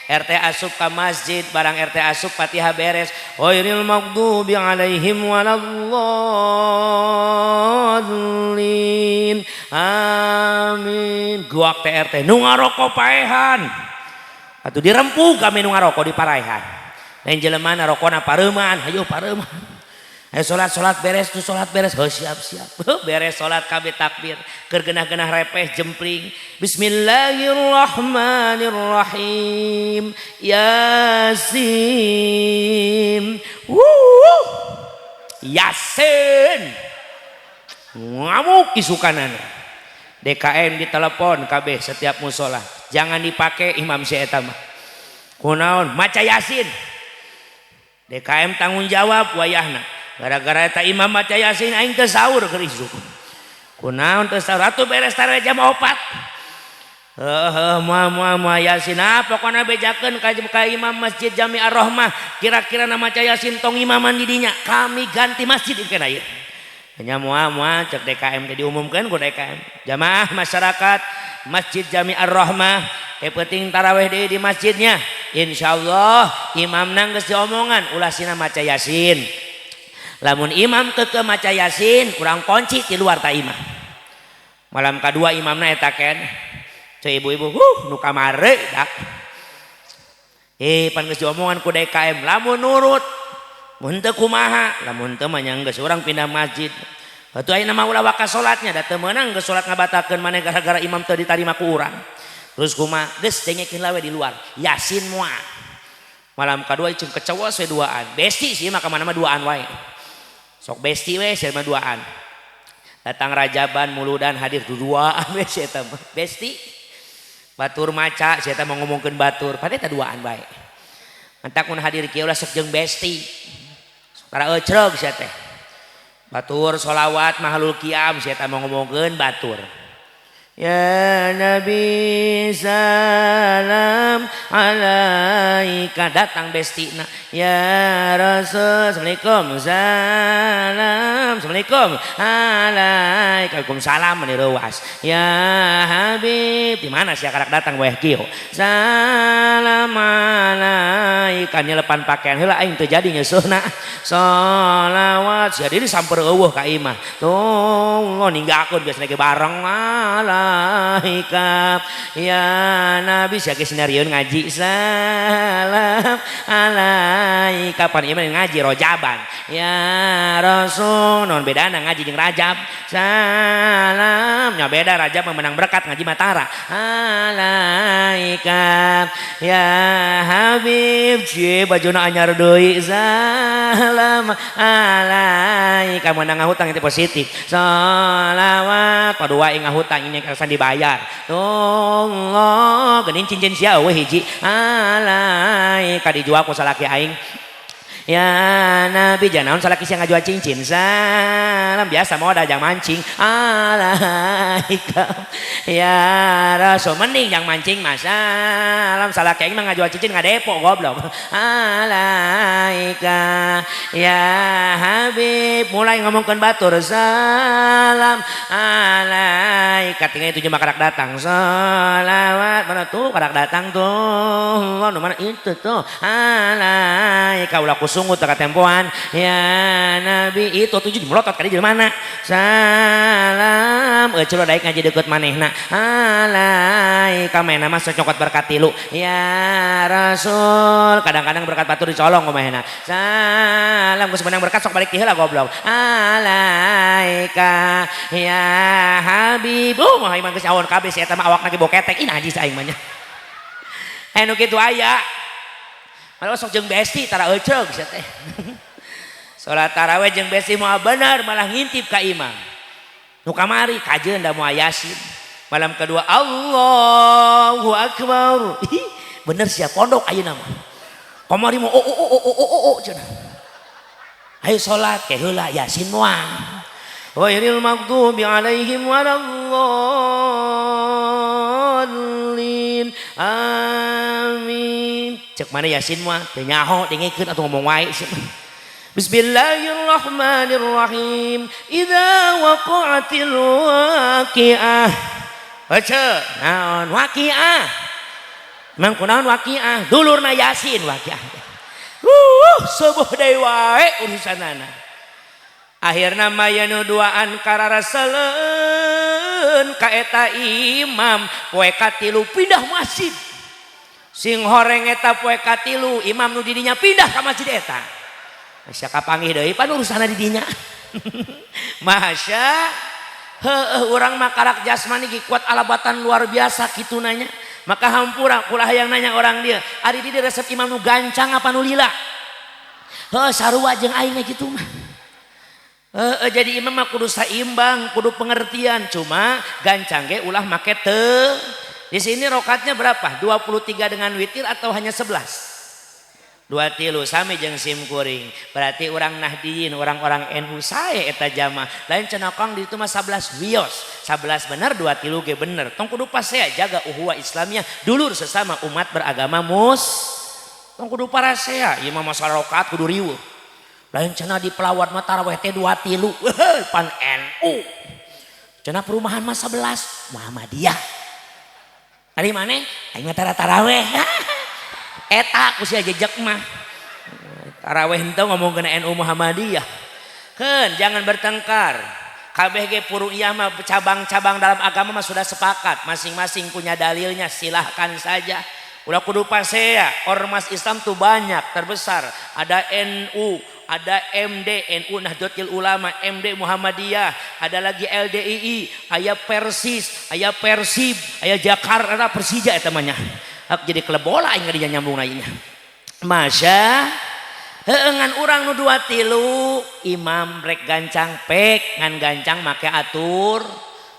RT asup ka masjid, barang RT asup Fatihah beres. Ghairil maghdubi alaihim waladdallin. Amin. Guak teh RT nu ngarokok paehan. Atuh dirempug kami nu ngarokok di paraehan. Lain jelema na rokona pareuman, hayu pareuman. Ayo salat salat beres tuh salat beres. Oh siap siap. Beres salat kabeh takbir. Keur genah-genah repeh jempling. Bismillahirrahmanirrahim. Yasin. Wuh. Yasin. Ngamuk isukanana. DKM ditelepon kabeh setiap musola. Jangan dipakai imam si eta mah. Kunaon maca Yasin. DKM tanggung jawab wayahna. Gara-gara eta imam maca Yasin aing teu sahur keur isuk. Kunaon teu sahur atuh beres tarawih jam 4. Heuh moal moal moal Yasin ah pokona bejakeun ka imam Masjid Jami Ar-Rahmah kira-kira na maca Yasin tong imaman di dinya kami ganti masjid ieu ieu. Nya moal moal cek DKM teh diumumkeun ku DKM. Jamaah masyarakat Masjid Jami Ar-Rahmah penting tarawih deui di masjidnya. Insyaallah imamna geus diomongan ulah sina maca Yasin. Lamun imam keke maca Yasin kurang kunci di luar ta imam. Malam kedua imamna eta ken. Cek ibu-ibu, nu kamare dak. Pan geus diomongan ku DKM lamun nurut mun teu kumaha, lamun teu mah nya geus urang pindah masjid. Atuh ayeuna mah ulah waka salatnya da teu meunang geus salat ngabatalkeun maneh gara-gara imam teu ditarima ku urang. Terus kumaha geus dengekeun lawe di luar Yasin moal. Malam kadua cing kecewa we duaan. Besti sih mah ka mana mah duaan wae. Sok besti we sia mah duaan. Datang rajaban muludan hadir duaan we sia eta mah. Besti. Batur maca sia eta mah ngomongkeun batur, padahal eta duaan bae. Mantak mun hadir kieu ulah sok jeung besti. Sok tara ecreg sia teh. Batur sholawat mahalul qiyam sia eta mah ngomongkeun batur. Ya Nabi salam alaika datang bestina. Ya Rasul assalamualaikum salam assalamualaikum alaika waalaikumsalam meni reuas. Ya Habib di mana sia karak datang weh kieu salam alaika nyelepan pakaian heula aing teu jadi nyeuseuna sholawat sia diri samper eueuh ka imah tuh ninggalkeun biasana ge bareng alaika ya Nabi sia ge sinarieun ngaji salam alaika pan ieu mah ngaji rojaban ya Rasul non bedana ngaji jeung rajab salam nya beda rajab mah menang berkat ngaji matara alaika ya Habib cie bajuna anyar deui salam alaika menang ngahutang itu positif salawat padua aing ngahutang ini kesan dibayar Allah geuning cincin sia eueuh hiji alaika dijual ku salaki aing ya Nabi janaon salaki sia ngajual cincin salam biasa modal jang mancing alaika ya Rasul mending jang mancing mah salam salaki aing mah ngajual cincin ngadepo goblok alaika ya Habib mulai ngomongkeun batur salam alaika tinggal itu cuma karak datang salawat mana tuh karak datang tuh nu mana itu tuh alaika ulah ku sungut teu katempoan. Ya Nabi itu tujuh melotot ka dieu mana? Salam eucul daek ngaji deukeut manehna. Alaika manehna mah cokot berkat tilu. Ya Rasul kadang-kadang berkat batur dicolong ku manehna. Salam geus menang berkat sok balik ti heula goblok. Alaika ya Habib. Oh mah iman geus awon kabeh si eta mah awakna ge boketek. Ih najis aing mah nya. Anu kitu aya. Malah sok jeung besti tara euceug sia teh. Salat tarawih jeung besti moal bener malah ngintip ka imam. Nu kamari kajeun da moal Yasin. Malam kedua Allahu Akbar. Ih, bener sia pondok ayeuna mah. Kamari mah oh oh oh oh oh oh cenah. Ayo salat ke heula Yasin moal. Ghairil maghdubi alaihim waladdallin. Amin. Cek mana Yasin mah teu nyaho dengekeun atuh ngomong wae sih. Bismillahirrahmanirrahim. Idza waqa'atil waqi'ah. Baca naon waqi'ah? Mang kunaon waqi'ah? Dulurna Yasin waqi'ah. Subuh deui wae urusanana. Akhirna maya nu duaan kararaseleun ka eta imam poe katilu pindah masjid. Sing horeng eta poe katilu imam nu didinya pindah ka masjid eta. Masya kapanggih deui pan urusanna di dinya. Masya heueuh urang mah karak jasmani ge kuat alabatan luar biasa kitu nanya. Maka hampura kula hayang nanya orang dia, ari di resep imam nu gancang apa nu lila? Heuh sarua jeung aing ge kitu mah. Heeh jadi imam mah kudu saimbang, kudu pengertian, cuma gancang ge ulah make teu. Di sini rokatnya berapa? 23 dengan witir atau hanya 11? Dua tilu sami jeung sim kuring. Berarti orang Nahdiyin, orang-orang NU sae eta jamaah. Lain cenah kang di itu mah 11 wios. 11 bener, dua tilu ge bener. Tong kudu pasea jaga uhuwa Islamiyah dulur sesama umat beragama mus. Tong kudu parasea, ieu mah masalah rokat kudu riweuh. Lain cenah di pelawat mah taraweh teh dua tilu. Pan NU. Cenah perumahan mah 11 Muhammadiyah. Ari maneh aing mah tara taraweh. Eta ku sia jejak mah. Taraweh henteu ngomongkeun NU Muhammadiyah. Keun jangan bertengkar. Kabeh ge furu'iyah mah cabang-cabang dalam agama mah sudah sepakat, masing-masing punya dalilnya, silahkan saja. Ulah kudu pasea, ormas Islam tuh banyak, terbesar. Ada NU, ada MD, NU Nahdlatul Ulama, MD Muhammadiyah, ada lagi LDII, aya Persis, aya Persib, aya Jakarta, Persija eta mah nya. Hak jadi klub bola aing ngadinya nyambung lainnya. Masya heueuh ngan urang nu dua tilu imam rek gancang pek ngan gancang make atur.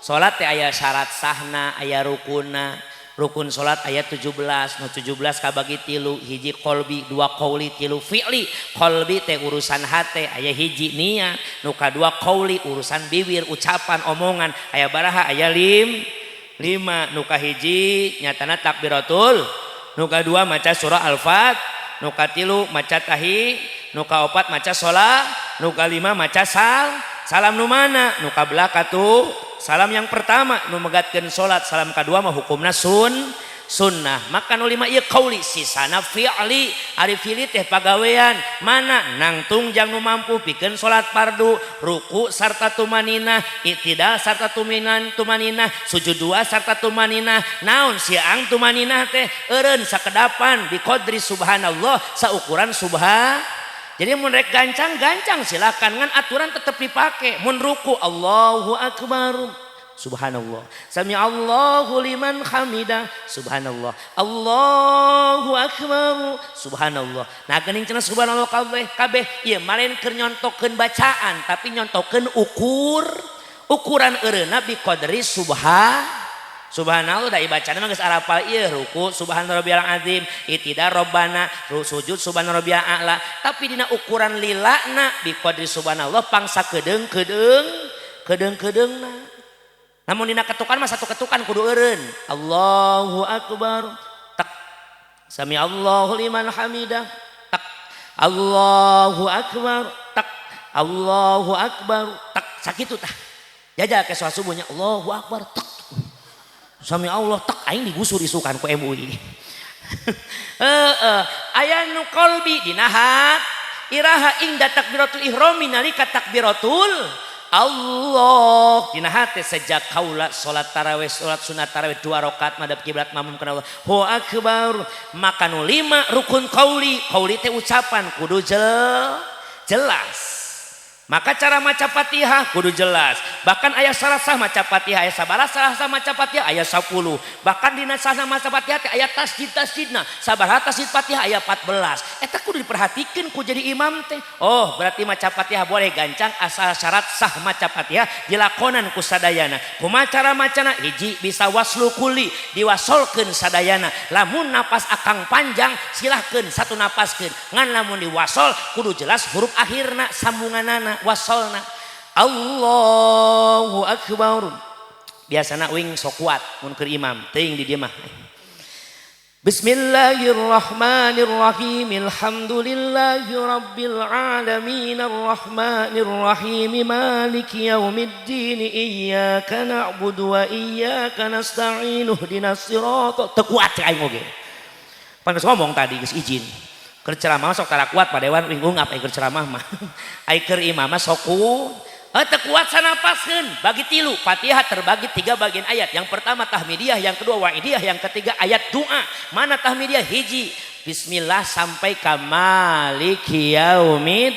Salat teh aya syarat sahna, aya rukunna. Rukun salat ayat 17, nu 17 kabagi tilu, hiji qalbi, dua qauli, tilu fi'li. Qalbi teh urusan hate, aya hiji niat, nu kadua qauli urusan bibir, ucapan, omongan, aya baraha, aya lima, nu kahiji nyatana takbiratul, nu kadua maca surah Al-Fat, nu katilu maca tahi, nu kaopat maca sholat, nu kalima maca salam nu mana, nu kabelaka tuh salam yang pertama nu megatkeun salat, salam kadua mah hukumna sunnah. Maka nu lima ieu qauli, sisana fi'li. Ari fi'li teh pagawean mana nangtung jang nu mampu pikeun salat fardu, ruku sarta tumaninah, i'tidal sarta tumaninah, sujud dua sarta tumaninah. Naon siang tumaninah teh eureun sakedapan biqadri subhanallah, saukuran subhan. Jadi mun rek gancang-gancang silakan, ngan aturan tetep dipake. Mun ruku Allahu akbar, subhanallah, sami Allahu liman hamidah, subhanallah, Allahu akbar, subhanallah. Nah geuning cenah subhanallah kabeh kabeh ieu mah lain keur nyontokeun bacaan tapi nyontokeun ukuran eureunna bi qadri subhanallah. Da bacana mah geus arapal ieu ruku subhana rabbiyal azim, i'tidal rabbana, sujud subhana rabbiyal a'la, tapi dina ukuran lilana bi qadri subhanallah pangsa kedeung-kedeung kedeung-kedeungna. Namun dina ketukan mah satu ketukan kudu eureun Allahu akbar tak, sami Allahu liman hamidah tak, Allahu akbar tak, Allahu akbar tak, sakitu tah. Jajal ke sholat subuhnya Allahu akbar tak, sami Allah tak, aing digusur isukan ku MUI. Heeh, aya nu qalbi dina Iraha? Inda takbiratul ihrami, nalika takbiratul Allah dina hate. Sejak kaula salat tarawih, salat sunat tarawih dua rakaat madhep kiblat, mamum kana Allahu akbar. Maka nu lima rukun qauli. Qauli teh ucapan, kudu jelas. Maka cara maca Fatihah kudu jelas. Bahkan aya syarat sah maca Fatihah, aya sabaraha. Syarat sah maca Fatihah aya 10. Bahkan dina sah maca Fatihah teh aya tasdid tasdidna. Sabaraha tasdid Fatihah? Aya 14. Eta kudu diperhatikan ku jadi imam teh. Oh, berarti maca Fatihah boleh gancang asal syarat sah maca Fatihah dilakonan ku sadayana. Kumaha cara macana? Hiji, bisa waslu kulli, diwasolkeun sadayana. Lamun napas akang panjang, silahkeun satu napaskeun. Ngan lamun diwasol kudu jelas huruf akhirna, sambunganana, wasolna. Allahu akbar. Biasana uing sok kuat mun keur imam, teuing di dieu mah. Bismillahirrahmanirrahim. Alhamdulillahi rabbil alamin, arrahmanir rahim, maliki yaumiddin, iyyaka na'budu wa iyyaka nasta'in, ihdinas siratal. Teu kuat aing oge. Pan geus ngomong tadi, geus izin. Keur ceramah sok tara kuat, Pak Dewan, uing ungap ai keur ceramah mah. Ai keur imam mah sok teu kuat sanapaskeun, bagi tilu. Fatihah terbagi tiga bagian ayat. Yang pertama tahmidiyah, yang kedua wa'idiyah, yang ketiga ayat doa. Mana tahmidiyah? Hiji, bismillah sampai ka maliki yaumid.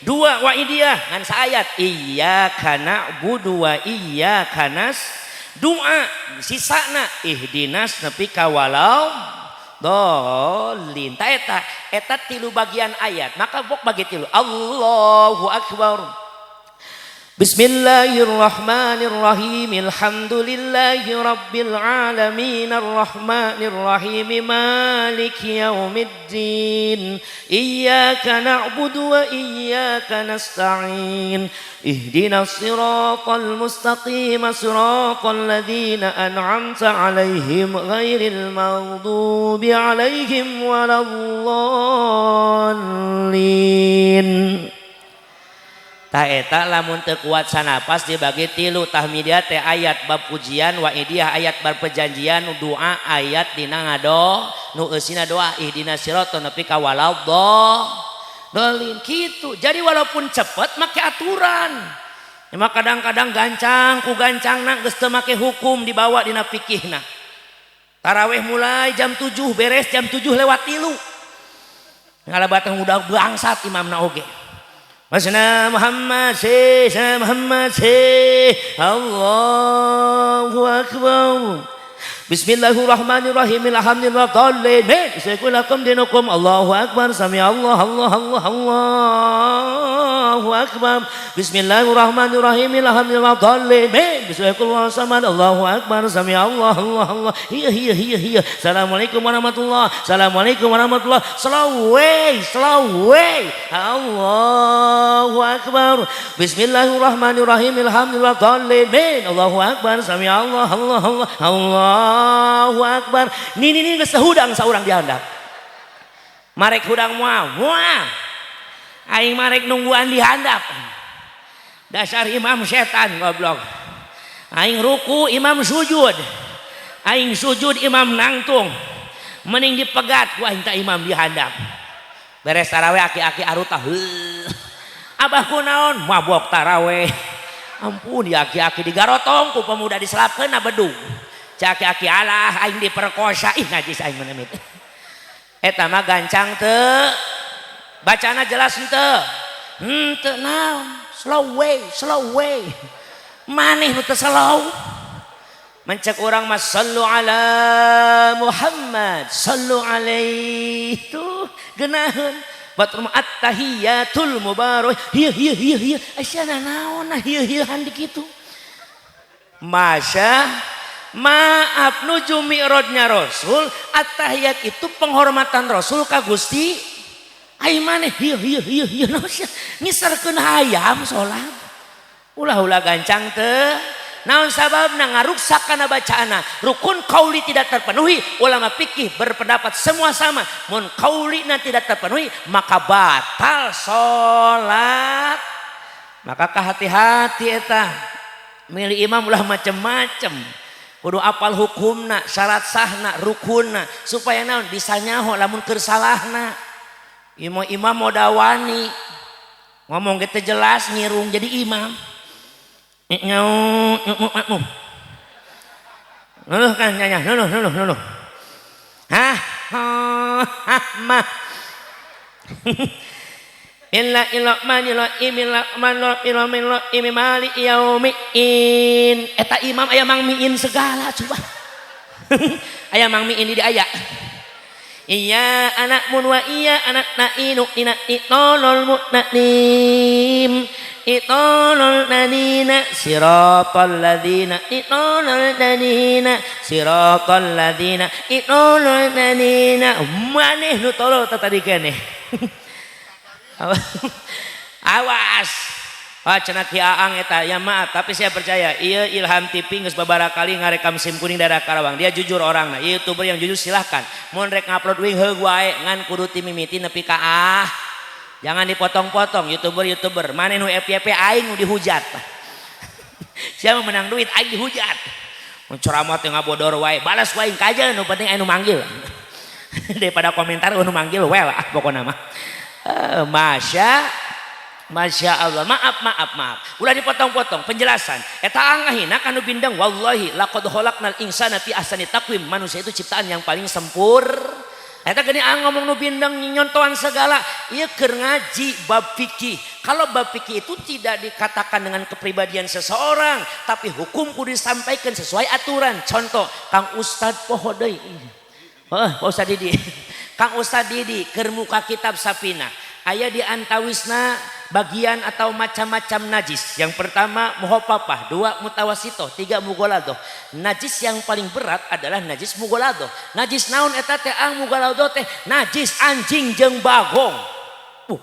Dua, wa'idiyah ngan saayat, iyyaka na'budu wa iyyaka nas. Doa sisana ihdinas nepi ka walau dolin. Ta eta eta tilu bagian ayat, maka bok bagi tilu. Allahu akbar. Bismillahirrahmanirrahim. Alhamdulillahi rabbil alamin, arrahmanir rahim, maliki yaumiddin, iyyaka na'budu wa iyyaka nasta'in, ihdinas siratal mustaqim, siratal ladzina an'amta 'alaihim, ghairil maghdubi 'alaihim waladdallin. Tah eta, lamun teu kuat sanapas dibagi tilu. Tahmidiyah teh ayat bab pujian, wa'idiyah ayat bab perjanjian, doa ayat dina ngado nu eusina doa ihdinas siratal nepi ka waladdallin kitu. Jadi walaupun cepet make aturan. Emang kadang-kadang gancang ku gancangna geus teu make hukum dibawa dina fikihna. Taraweh mulai jam 7, beres jam 7 lewat 3. Ngalabatang udah bangsat imamna oge. Masna Muhammad si Muhammad si. Allahu akbar. Bismillahirrahmanirrahim. Alhamdulillah dallin. Lakum dinukum. Allahu akbar. Sami Allah Allah Allah Allahu akbar. Bismillahirrahmanirrahim. Alhamdulillah dallin. Bismillahirrahmanirrahim. Allahu akbar. Sami Allah Allah Allah. Iya iya iya iya. Assalamualaikum warahmatullah. Assalamualaikum warahmatullah. Slow way, slow way. Allahu akbar. Bismillahirrahmanirrahim. Alhamdulillah dallin. Allahu akbar. Sami Allah Allah Allah. Allahu akbar. Nini nini geus hudang saurang dihandap. Marek hudang moal, moal. Aing marek nungguan dihandap. Dasar imam setan goblok. Aing ruku, imam sujud. Aing sujud, imam nangtung. Mending dipegat ku aing tak imam dihandap. Beres taraweh aki-aki arutah. Abah kunaon? Mabok taraweh. Ampun ya, aki-aki digarotong ku pemuda, diselapkeun na bedug. Cak aki-aki, alah aing diperkosa, ih najis aing menemit. Eta mah gancang teu? Bacana jelas henteu? Henteu naon? Slow way, slow way. Maneh nu teu slow. Mencek urang mah sallu ala Muhammad, sallu alaihi tuh geunaheun. Batur mah at-tahiyatul mubarak. Hieu hieu hieu hieu. Asyana naon hieu hieuhan di kitu. Masya maaf, nuju mi'rajnya Rasul, at-tahiyat itu penghormatan Rasul ka Gusti. Ai maneh hieu hieu hieu hieu, naon sia ngiserkeun hayam salat. Ulah-ulah gancang teu. Naon sababna? Ngaruksak kana bacaana. Rukun qauli tidak terpenuhi. Ulama fikih berpendapat semua sama. Mun qaulina tidak terpenuhi maka batal salat. Maka kehati-hati eta. Milih imam ulah macem-macem. Kudu apal hukumna, syarat sahna, rukunna, supaya naon, bisa nyaho lamun keur salahna. Imam imam modal wani ngomong gitu jelas ngirung jadi imam. Nyau Nuh kan nyanya nuh nuh nuh nuh. Hah hah mah. Illa illa manila imila manila ila mila imi mali yaumiin. Eta imam aya mang miin segala coba. Aya mang miin di aya. Iya anak mun wa iya anak nainu ina itolol mutnanim itolol nanina siratal ladzina itolol nanina siratal ladzina itolol nanina. Maneh nu tolol tadi keneh. Awas. Ah cenah Ki Aang eta ya maaf tapi saya percaya ieu Ilham TV geus babaraha kali ngarekam sim kuning daerah Karawang. Dia jujur orangna. Ieu YouTuber yang jujur silahkan. Mun rek ngupload wing heug wae ngan kudu ti mimiti nepi ka ah. Jangan dipotong-potong YouTuber-YouTuber. Maneh nu FYP aing nu dihujat. Siapa menang duit aing dihujat. Mun ceramah teh ngabodor wae, balas wae kajeun nu penting aing nu manggil. Daripada komentar nu manggil well ah pokona mah. Masya Allah, maaf maaf maaf. Ulah dipotong-potong penjelasan. Eta angahina kanu bindeng wallahi laqad khalaqnal insana fi ahsani taqwim. Manusia itu ciptaan yang paling sempur. Eta geuning ang ngomong nu bindeng nyontohan segala. Ieu keur ngaji bab fikih. Kalau bab fikih itu tidak dikatakan dengan kepribadian seseorang, tapi hukum kudu disampaikan sesuai aturan. Contoh, Kang Ustad poho deui. Heuh, Pak Ustad Didi. Kang Ustad Didi keur muka kitab Sapina. Aya di antawisna bagian atau macam-macam najis. Yang pertama mukhafafah, dua mutawasitoh, tiga mugoladoh. Najis yang paling berat adalah najis mugoladoh. Najis naon eta teh ang mugoladoh teh najis anjing jeung bagong.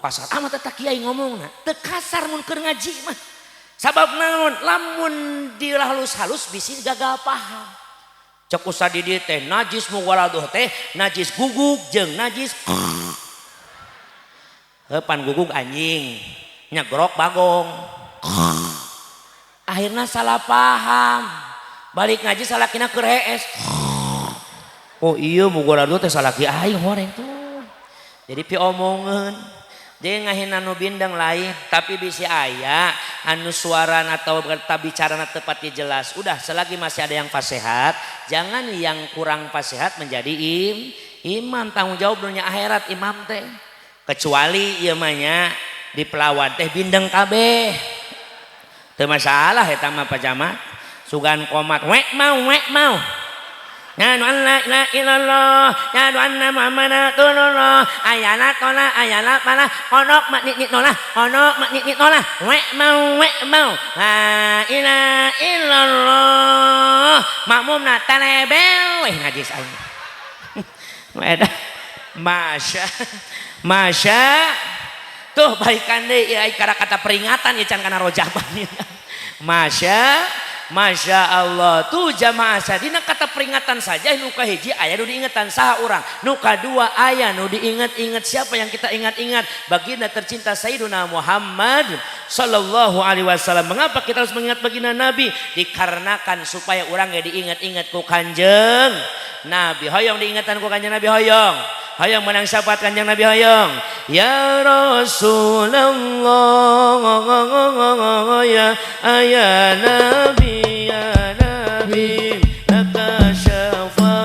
Kasar amat eta kiai ngomongna. Teu kasar mun keur ngaji mah. Sabab naon? Lamun dihalus-halus bisi gagal paham. Cek Ustad Didi teh najis mugoladoh teh najis guguk jeung najis pan guguk anjing nyegrok bagong. Akhirnya salah paham, balik ngaji salakina keur hees. Oh iya mugolado teh salaki aing horeng tuh. Jadi pi omongan jadi ngahina nu bindeng lain, tapi bisi aya anu suara atau bicarana tepatnya jelas. Udah selagi masih ada yang fasehat, jangan yang kurang fasehat menjadi imam. Tanggung jawab dunia akhirat imam teh. Kecuali ieu mah nya di pelawan teh bindeng kabeh. Teu masalah eta mah Pak Camat. Sugan komat wek mau wek mau. Nyanu an la ilaha illallah, nyanu anna Muhammadan Rasulullah. Ayala tola ayala pala onok mak nit nolah, onok mak nit nolah. Wek mau wek mau. La ilaha illallah. Makmumna talebel weh najis aing. Eta Masya Masya tuh baikan deui ieu kata peringatan ieu can kana rojaban. Masya Masya Allah tuh jamaah sadina kata peringatan saja nu kahiji aya nu diingetan saha urang, nu kadua aya nu diinget-inget siapa yang kita ingat-ingat, baginda tercinta Sayyiduna Muhammad sallallahu alaihi wasallam. Mengapa kita harus mengingat baginda Nabi? Dikarenakan supaya urang ge diinget-inget ku Kanjeng Nabi. Hoyong diingetan ku Kanjeng Nabi hoyong. Hoyong menang syafaat Kanjeng Nabi hoyong. Ya Rasulullah ya ya Nabi ya Nabi laka syafa'ah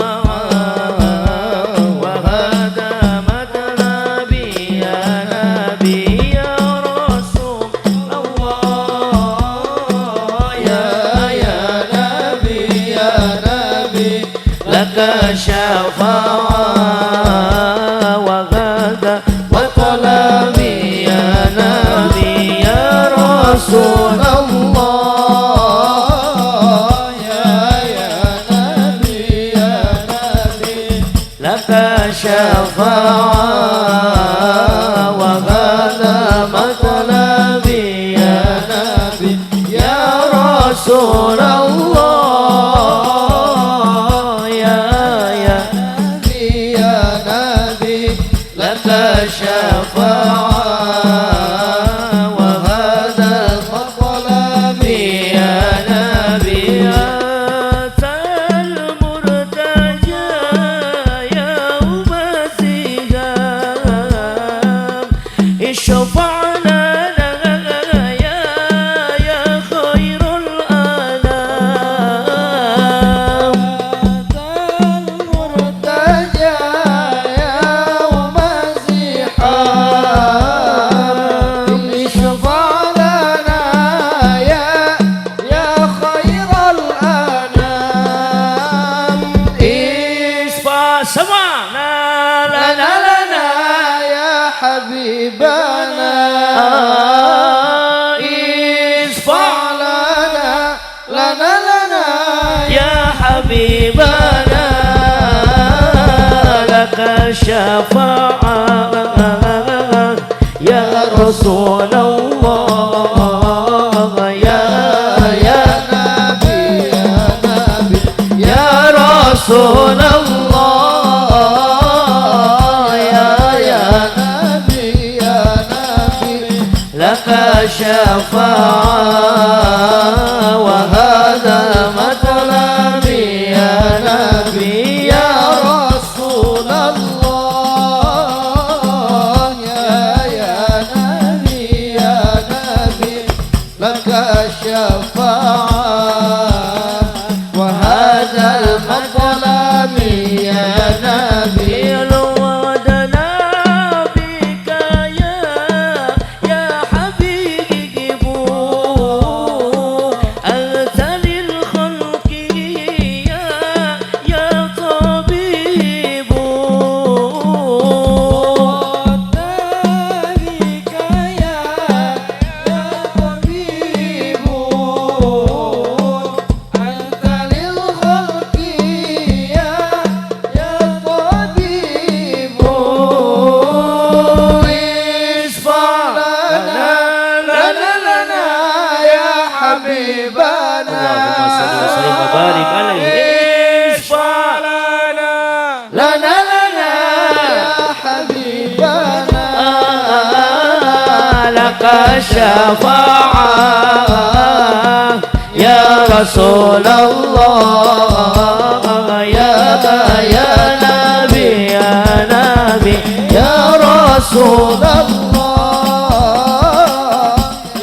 wa hada matlabi ya Nabi ya Rasulullah ya ya Nabi ya Nabi laka syafa'ah wa hada matlabi ya Nabi ya Rasulullah ya ya Nabi ya Nabi laka syafa'ah wa hada matlabi ya Nabi ya Rasulullah ya ya Nabi ya Nabi laka syafa'ah wa hada matlabi ya Nabi atal murtaja yauma zihar حبيبنا اشفع لنا لنا لنا يا حبيبنا لك الشفاعة يا رسول الله يا يا نبي يا نبي يا رسول الله يا يا نبي يا نبي لك الشفاعة وهذا مطلبي يا نبي يا رسول الله يا يا نبي يا نبي لك الشفاعة وهذا المطلب يا نبي وعدنا بك يا يا حبيب أنت للخلق يا يا طبيب بك يا يا طبيب أنت للخلق يا يا طبيب اشفع لنا لنا لنا يا حبيبنا اللهم صل وسلم وبارك عليه اشفع لنا لنا يا حبيبنا لك الشفاعة يا رسول الله يا يا نبي يا نبي يا رسول الله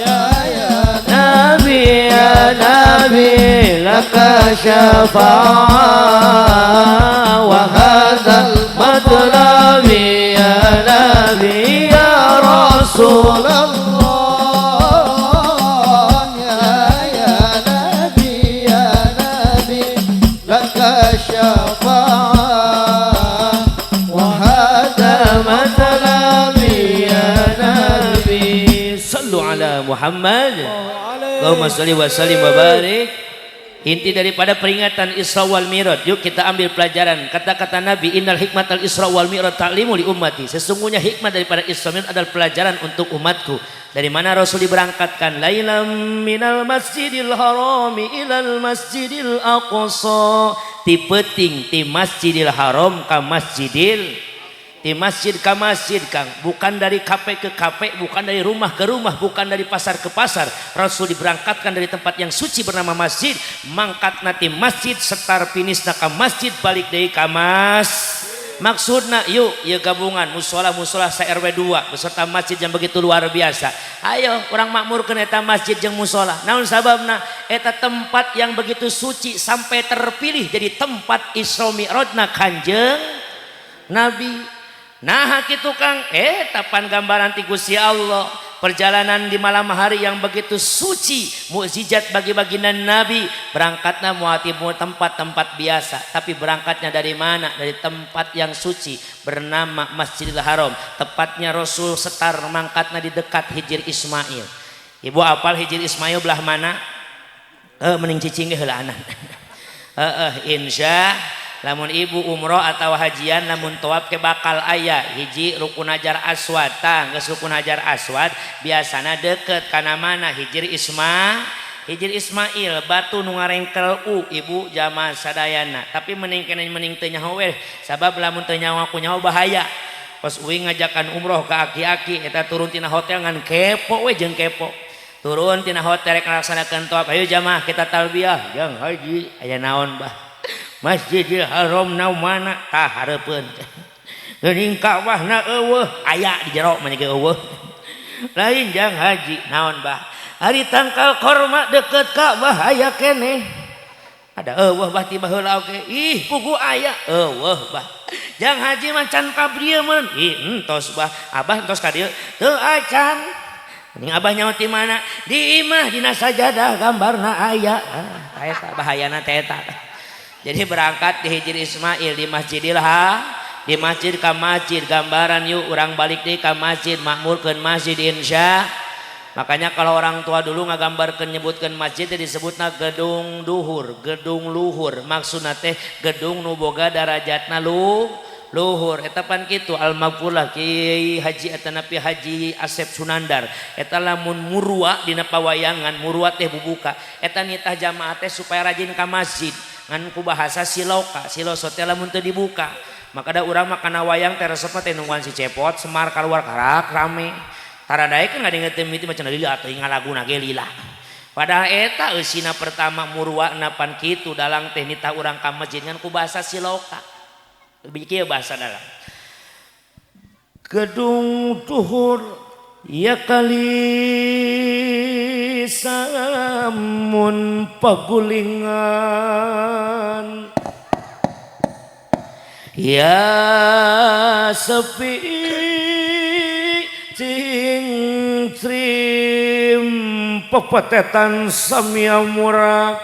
يا يا نبي يا نبي لك الشفاعة وهذا المطلب يا نبي يا رسول الله يا يا نبي يا نبي لك الشفاعة وهذا مطلبي يا نبي صلوا على محمد اللهم صل وسلم وبارك. Inti daripada peringatan Isra wal Mi'raj, yuk kita ambil pelajaran kata-kata Nabi, إن حكمة الإسراء والمعراج تعليم لأمتي. Sesungguhnya hikmah daripada Isra Mi'raj adalah pelajaran untuk umatku. Dari mana Rasul diberangkatkan? ليلا من المسجد الحرام إلى المسجد الأقصى. Ti peuting ti Masjidil Haram ka Masjidil, di masjid ke masjid, Kang, bukan dari kafe ke kafe, bukan dari rumah ke rumah, bukan dari pasar ke pasar. Rasul diberangkatkan dari tempat yang suci bernama masjid, mangkat ti masjid start finish ke masjid, balik dari ka mas. Maksudna yuk ya gabungan musola musola sa RW 2 beserta masjid yang begitu luar biasa, ayo urang makmurkeun eta masjid jeung musola. Naon sababna? Eta tempat yang begitu suci sampai terpilih jadi tempat Isra Mi'rajna Kanjeng Nabi. Nah kitu, Kang, tapan gambaran ti Gusti Allah, perjalanan di malam hari yang begitu suci, mukjizat bagi baginda Nabi. Berangkatnya muati tempat-tempat biasa, tapi berangkatnya dari mana? Dari tempat yang suci bernama Masjidil Haram. Tepatnya Rasul start mangkatnya di dekat Hijir Ismail. Ibu apal Hijir Ismail belah mana? Mending cicing ge heula anak. Insya lamun ibu umroh atau hajian, lamun tawaf ke bakal aya hiji rukun hajar aswad. Tah, geus rukun hajar aswad biasana deket kana mana? Hijir Isma Hijir Ismail, batu nu ngarengkel u ibu jamaah sadayana. Tapi mending kene, mending teu nyaho we, sabab lamun teu nyaho ku nyaho bahaya. Pas uing ngajakan umroh ke aki-aki eta, turun tina hotel ngan kepo we jeung kepo. Turun tina hotel rek ngalaksanakeun tawaf, ayo jamaah kita talbiyah, "Jang Haji, aya naon, Bah?" "Masjidil Haram na mana?" "Tah, hareupeun." "Geuning Ka'bahna euweuh." "Aya di jero mah ge euweuh." "Lain, Jang Haji." "Naon, Bah?" "Ari tangkal korma deket Ka'bah aya keneh." "Ada euweuh, Bah, ti baheula oge." "Ih, pugu aya." "Euweuh, Bah." "Jang Haji mah can ka dieu meureun." "Ih, entos, Bah." "Abah entos ka dieu teu acan?" "Mending abah nyawa ti mana? Di imah dina sajadah gambarna aya." Ah, eta bahayana teh eta. Jadi berangkat di Hijir Ismail di Masjidil Ha Di masjid ka masjid. Gambaran, yuk urang balik deui ka masjid, makmurkeun masjid, insya. Makanya kalau orang tua dulu ngagambarkeun, nyebutkeun masjid teh disebutna gedung duhur, gedung luhur. Maksudna teh gedung nu boga darajatna lu luhur. Eta pan kitu almaghfurlah Kiai Haji atanapi Haji Asep Sunandar. Eta lamun murwa dina pawayangan, murwa teh bubuka. Eta nitah jamaah teh supaya rajin ka masjid. Ngan ku bahasa siloka, siloso teh lamun teu dibuka. Maka da urang mah kana wayang teh resep teh nungguan si Cepot, Semar keluar karak rame. Tara daek kan ngadengkeun miti macam lila atuh ngalaguna ge lila. Padahal eta eusina pertama murwana pan kitu dalang teh nitah urang ka masjid ngan ku bahasa siloka. Lebih kieu bahasa dalang. Gedung duhur ya kali samun pagulingan, ya sepi cing trim pepetetan samia murag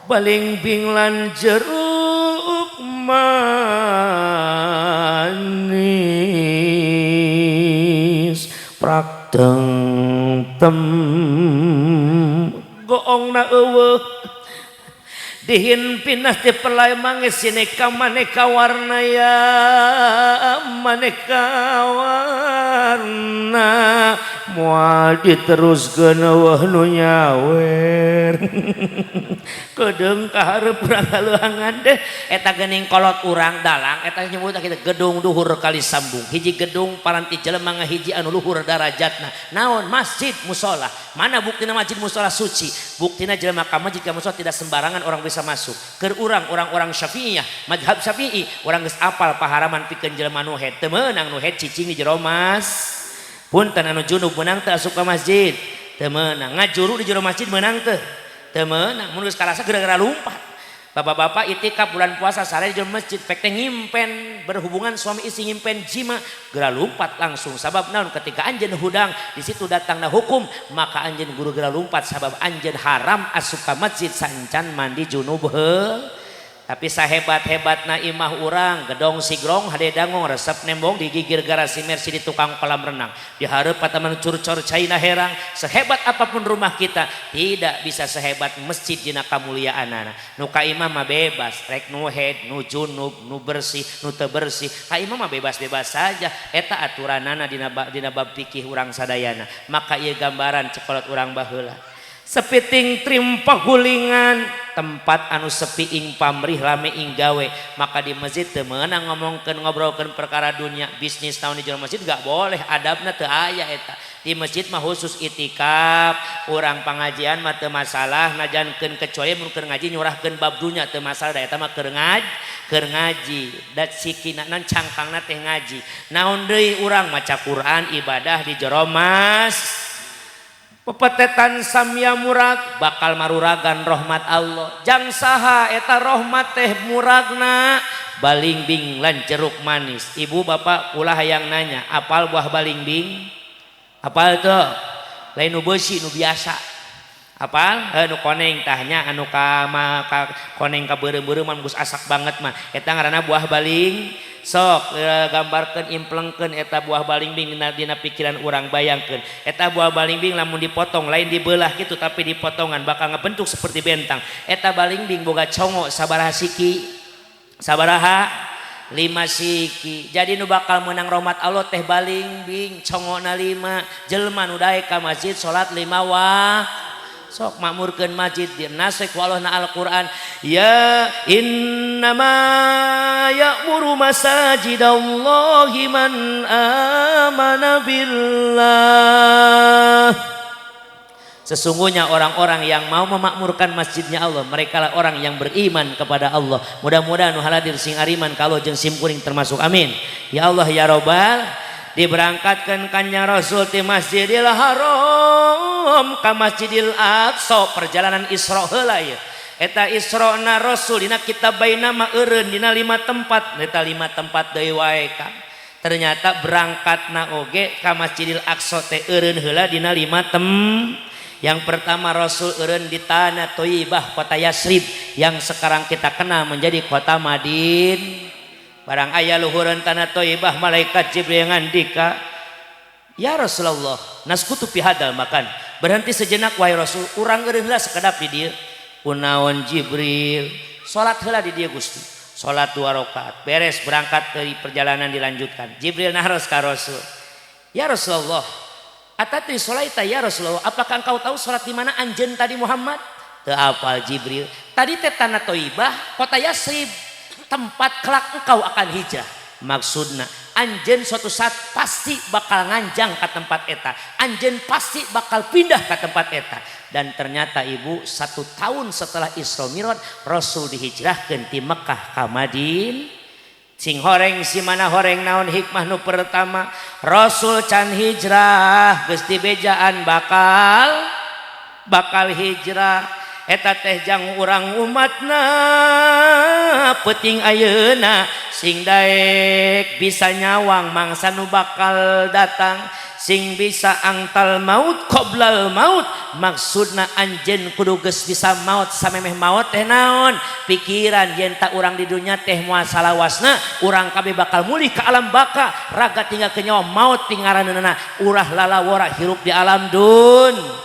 balingbing lan jeruk manis prakteng tem goongna eueuh dihin pindah ti pelai manges sineka maneka warna, ya maneka warna moal diteruskeun eueuh nu nyawer kedeung ka hareup urang haluangan deh. Eta geuning kolot urang dalang eta nyebut kita gedung duhur kali sambung, hiji gedung paranti jelema ngahiji anu luhur darajatna. Naon? Masjid, musola. Mana buktina masjid musola suci? Buktina jelema ka masjid, ka musola tidak sembarangan orang bisa masuk. Keur urang orang-orang Syafi'iyah, madhab Syafi'i, urang geus apal paharaman pikeun jelema nu haid. Teu meunang nu haid cicing di jero mas. Punten, anu junub meunang teu asup ka masjid? Teu meunang. Ngajuru di jero masjid meunang teu? Teu meunang. Mun geus karasa gara-gara lumpat. Bapak-bapak itikaf bulan puasa sare di jero masjid, pek teh ngimpen berhubungan suami istri, ngimpen jima, geura lumpat langsung. Sabab naon? Ketika anjeun hudang di situ datangna hukum, maka anjeun guru geura lumpat sabab anjeun haram asup ka masjid sancan mandi junub heuh. Tapi sahebat-hebatna imah urang, gedong sigrong hade dangong, resep nembong digigir garasi Mercy di tukang kolam renang, di hareup taman curcor caina herang, sehebat apapun rumah kita tidak bisa sehebat masjid dina kamuliaanana. Nu ka imah mah bebas, rek nu haid, nu junub, nu bersih, nu teu bersih, ka imah mah bebas-bebas saja. Eta aturanana dina bab fikih urang sadayana. Maka ieu gambaran cekolot urang baheula, sepiting trim pagulingan, tempat anu sepi ing pamrih rame ing gawe. Maka di masjid teu meunang ngomongkeun, ngobrolkeun perkara dunia, bisnis naon di jero masjid gak boleh, adabna teu aya eta. Di masjid mah khusus itikaf urang. Pengajian mah teu masalah najankeun, kecuali mun keur ngaji nyurahkeun bab dunya teu masalah, da eta mah keur ngaji, da sikina nan cangkangna teh ngaji. Naon deui, urang maca Quran, ibadah di jero mas. Pepetetan samya murag bakal maruragan rahmat Allah. Jang saha eta rahmat teh muragna? Balingbing lan jeruk manis. Ibu bapak, ulah hayang nanya, apal buah balingbing? Apal tuh? Lain nu beusi, nu biasa. Apal? Eh, nu koneng tahnya, anu ka, ma, ka koneng ka beureum-beureuman geus asak banget mah eta ngaranna buah baling. Sok gambarkeun, implengkeun eta buah balingbing dina pikiran urang. Bayangkeun eta buah balingbing lamun dipotong, lain dibelah gitu, tapi dipotongan bakal ngebentuk seperti bentang. Eta balingbing boga congo sabaraha siki? Sabaraha? Lima siki. Jadi nu bakal menang rahmat Allah teh balingbing congona lima, jelema nu daek ka masjid salat lima. Wah, sok makmurkeun masjid di nasek ku Allah na Al-Qur'an, ya innama ya'muru masajidallahi man amana billah. Sesungguhnya orang-orang yang mau memakmurkan masjidnya Allah, mereka lah orang yang beriman kepada Allah. Mudah-mudahan nu haladir sing ariman kalau jeung sim kuring termasuk. Amin. Ya Allah ya Robbal. Diberangkatkan Kanjeng Rasul di Masjidil Haram ka Masjidil Aqsa, perjalanan Isra heula ieu. Eta Isra na Rasul dina kitab baina mah eureun dina lima tempat, eta lima tempat deui wae ka. Ternyata berangkat na oge ka Masjidil Aqsa teh eureun heula dina lima tem. Yang pertama, Rasul eureun di tanah Thaibah, kota Yasrib yang sekarang kita kenal menjadi kota Madin. Barang aya luhureun tanah Thaibah, malaikat Jibril ngandika, "Ya Rasulullah, naskutu fi hadzal makan." Berhenti sejenak, wahai Rasul, urang eureun heula sakedap di dieu. Kunaon, Jibril? Salat heula di dieu, Gusti. Salat dua rakaat, beres, berangkat dari perjalanan dilanjutkan. Jibril naros ka Rasul, "Ya Rasulullah, atadri sholaita ya Rasulullah? Apakah engkau tahu salat di mana anjeun tadi, Muhammad?" Teu apal Jibril. Tadi teh tanah Thaibah, kota Yasrib, tempat kelak engkau akan hijrah. Maksudna, anjeun suatu saat pasti bakal nganjang ke tempat eta, anjeun pasti bakal pindah ke tempat eta. Dan ternyata, Ibu, satu tahun setelah Isra Mi'raj, Rasul dihijrahkan di Mekah ke Madinah. Sing horeng si mana horeng, naon hikmah nu pertama? Rasul can hijrah geus dibejaan bakal bakal hijrah. Eta teh jang urang umatna peuting ayeuna, sing daek bisa nyawang mangsa nu bakal datang, sing bisa angtal maut qoblal maut. Maksudna, anjeun kudu geus bisa maut samemeh maut teh naon pikiran yen tak urang di dunya teh moal salawasna, urang kabeh bakal mulih ke alam baka, raga tinggal ke nyawa maut pingaraneunana, urah lalawora hirup di alam dun.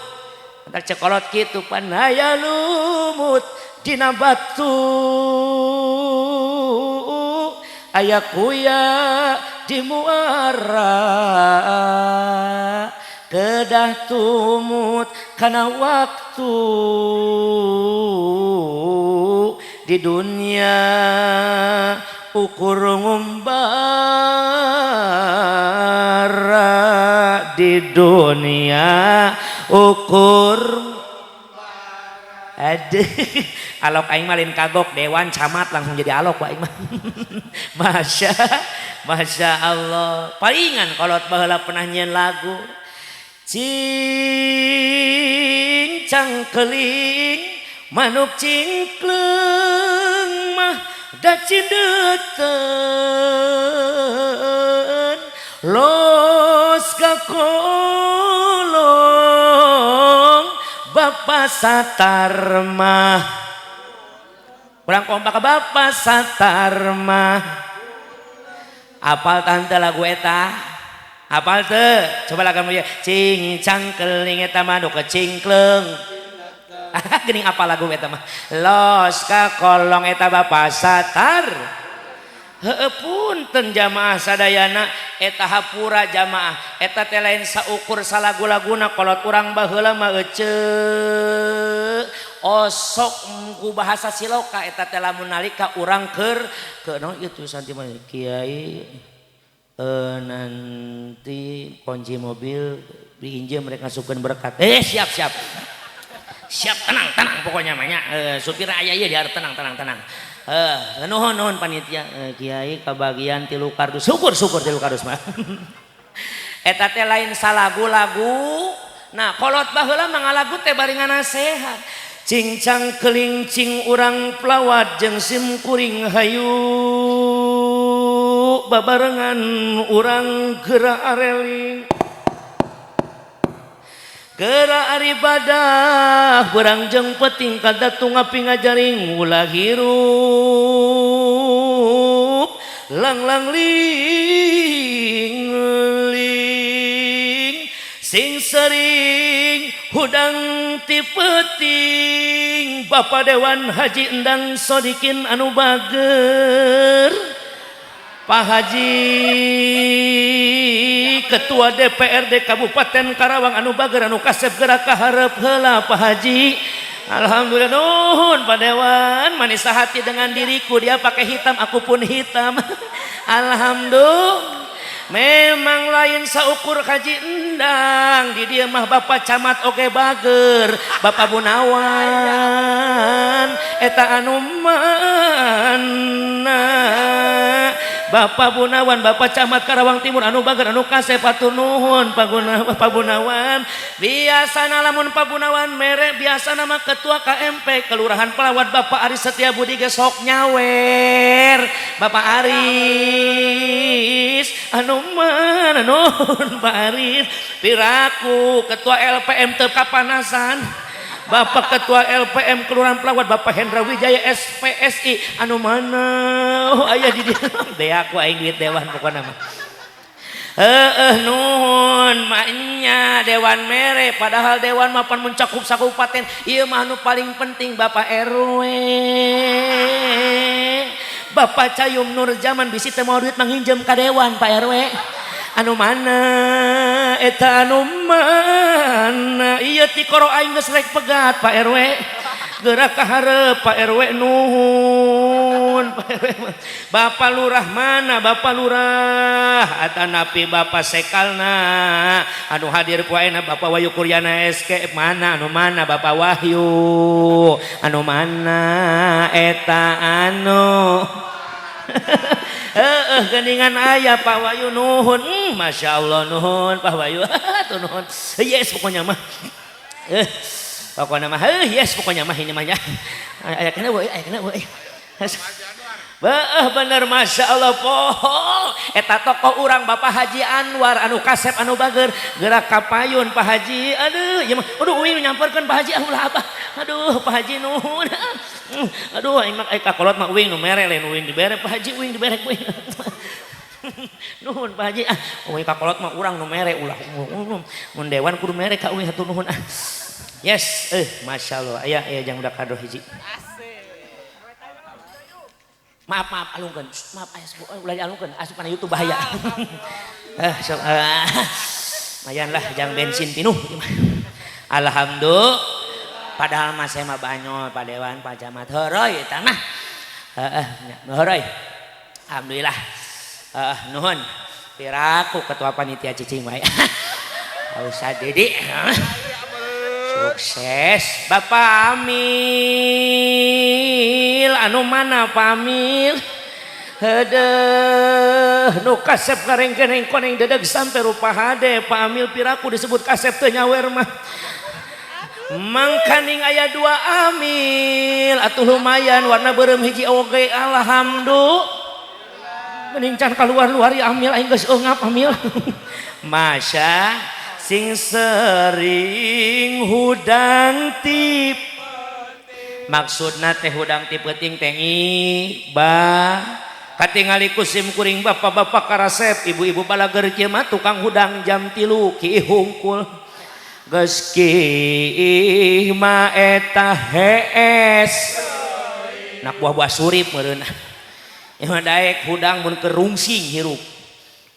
Tak cekolot kitu pan aya lumut dina batu, aya kuya di muara, kedah tumut kana waktu, di dunia ukur ngumbara, di dunia ukur. Aduh, alok aing mah, lain kagok dewan camat langsung jadi alok aing mah. Masya Masya Allah. Palingan kolot baheula pernah nyieun lagu, "Cing cangkeling manuk cingkleung mah da cindeuten, los ka kolong Bapak Satarmah." Kurang kompak ke Bapak Satarmah. Apal tante lagu eta? Apal teu? Coba lagu ya. Cing cangkeling eta manuk cingkleung. Geuning apa lagu eta mah? Los ka kolong eta Bapak Satar. Heeh, punten jamaah sadayana, eta hapura jamaah, eta teh lain saukur salagu-laguna. Kolot urang baheula mah ece osok ku bahasa siloka eta teh lamun nalika urang keur ke naon ieu tulisan ti mana, kiai, nanti kunci mobil diinjem, mereka masukkan berkat. Siap siap siap, tenang tenang, pokoknya mah nya, supir aya ieu di hareup, tenang tenang tenang. Nuhun nuhun panitia. Kiai kabagian 3 kardus, syukur syukur 3 kardus mah. Eta teh lain salagu-lagu. Nah, kolot baheula mah ngalagu teh bari nganasehat. Cing cangkeling cing urang pelawat jeung sim kuring, hayu babarengan urang geura areling, geura ibadah berang jeung peting kadatu ngapi ngajaring, ulah hirup lang lang ling ling, sing sering hudang ti peuting. Bapak Dewan Haji Endang Sodikin anu bager, Pak Haji Ketua DPRD Kabupaten Karawang anu bager anu kasep, gerak ka hareup heula, Pak Haji. Alhamdulillah, nuhun Pak Dewan, manis hati dengan diriku, dia pakai hitam, aku pun hitam. Alhamdulillah. Memang lain saukur Haji Endang di dia mah, Bapak Camat oke bager, Bapak Bunawan eta anu mana, Bapak Bunawan, Bapak Camat Karawang Timur anu bager anu kasep, hatur nuhun Pak Gunawan, Pak Bunawan. Biasana lamun Pak Bunawan mere, biasa nama Ketua KMP Kelurahan Pelawat Bapak Aris Setia Budi ge sok nyawer. Bapak Aris anu mana? Nuhun, Pak Aris. Piraku Ketua LPM teu kapanasan. Bapak Ketua LPM Kelurahan Plawad Bapak Hendra Wijaya SPSI anu mana? Oh, aya di dieu. Beak ku aing duit dewan pokona mah. Heeh nuhun maknya dewan mere padahal dewan mah pan mencakup sakabupaten ieu mah nu paling penting Bapak RW. Bapak Cayum Nur Zaman bisi teu mau duit manghinjem ka dewan Pak RW. Anu mana eta anu mana ieu tikoro aing geus rek pegat Pak RW. Gerak ka hareup Pak RW nuhun Pak RW. Bapak Lurah mana Bapak Lurah atanapi Bapak Sekalna anu hadir ku ayeuna Bapak Wahyu Kuryana SK mana anu mana Bapak Wahyu anu mana eta anu heeh geuningan aya Pak Wahyu nuhun Masya Allah nuhun Pak Wahyu tuh nuhun yes pokoknya mah pokoknya mah yes pokoknya mah ini mah ya aya kana we aya kana we. Beuh bener Masya Allah poho eta tokoh urang Bapak Haji Anwar anu kasep anu bager gerak kapayun Pak Haji aduh ieu mah aduh uing nyamperkeun Pak Haji ah ulah apa aduh Pak Haji nuhun aduh aing mah kakolot mah uing nu mere lain uing dibere Pak Haji uing dibere uing nuhun Pak Haji ah uing kakolot mah urang nu mere ulah mun dewan kudu mere ka uing hatur nuhun ah yes Masya Allah aya aya jang udah kado hiji. Maaf maaf alungkeun. Maaf aya ulah dialungkeun asup kana YouTube bahaya. Sok lumayan lah jang bensin pinuh. Alhamdulillah. Padahal mah saya mah banyol Pak Dewan Pak Camat heureuy eta mah. Heeh heureuy. Alhamdulillah. Heeh nuhun. Piraku ketua panitia cicing wae. Ustaz Dedi. Sukses Bapak Amil anu mana Pak Amil hedeh nu kasep kareng-kereng koneng dedeg sampai rupa hade Pak Amil piraku disebut kasep teu nyawer mah mangkaning aya dua Amil atuh lumayan warna beureum hiji oge alhamdulillah mending can kaluar-luar ya Amil aing geus eungap Amil. Masya sing sering hudang tip maksudna teh hudang ti peuting teh ba katingali kusim kuring bapak-bapak karasep ibu-ibu balager kieu mah tukang hudang jam 3 ki hungkul geus ki mah eta hees nak buah-buah surip meureun ieu mah daek hudang mun keur rungsing hirup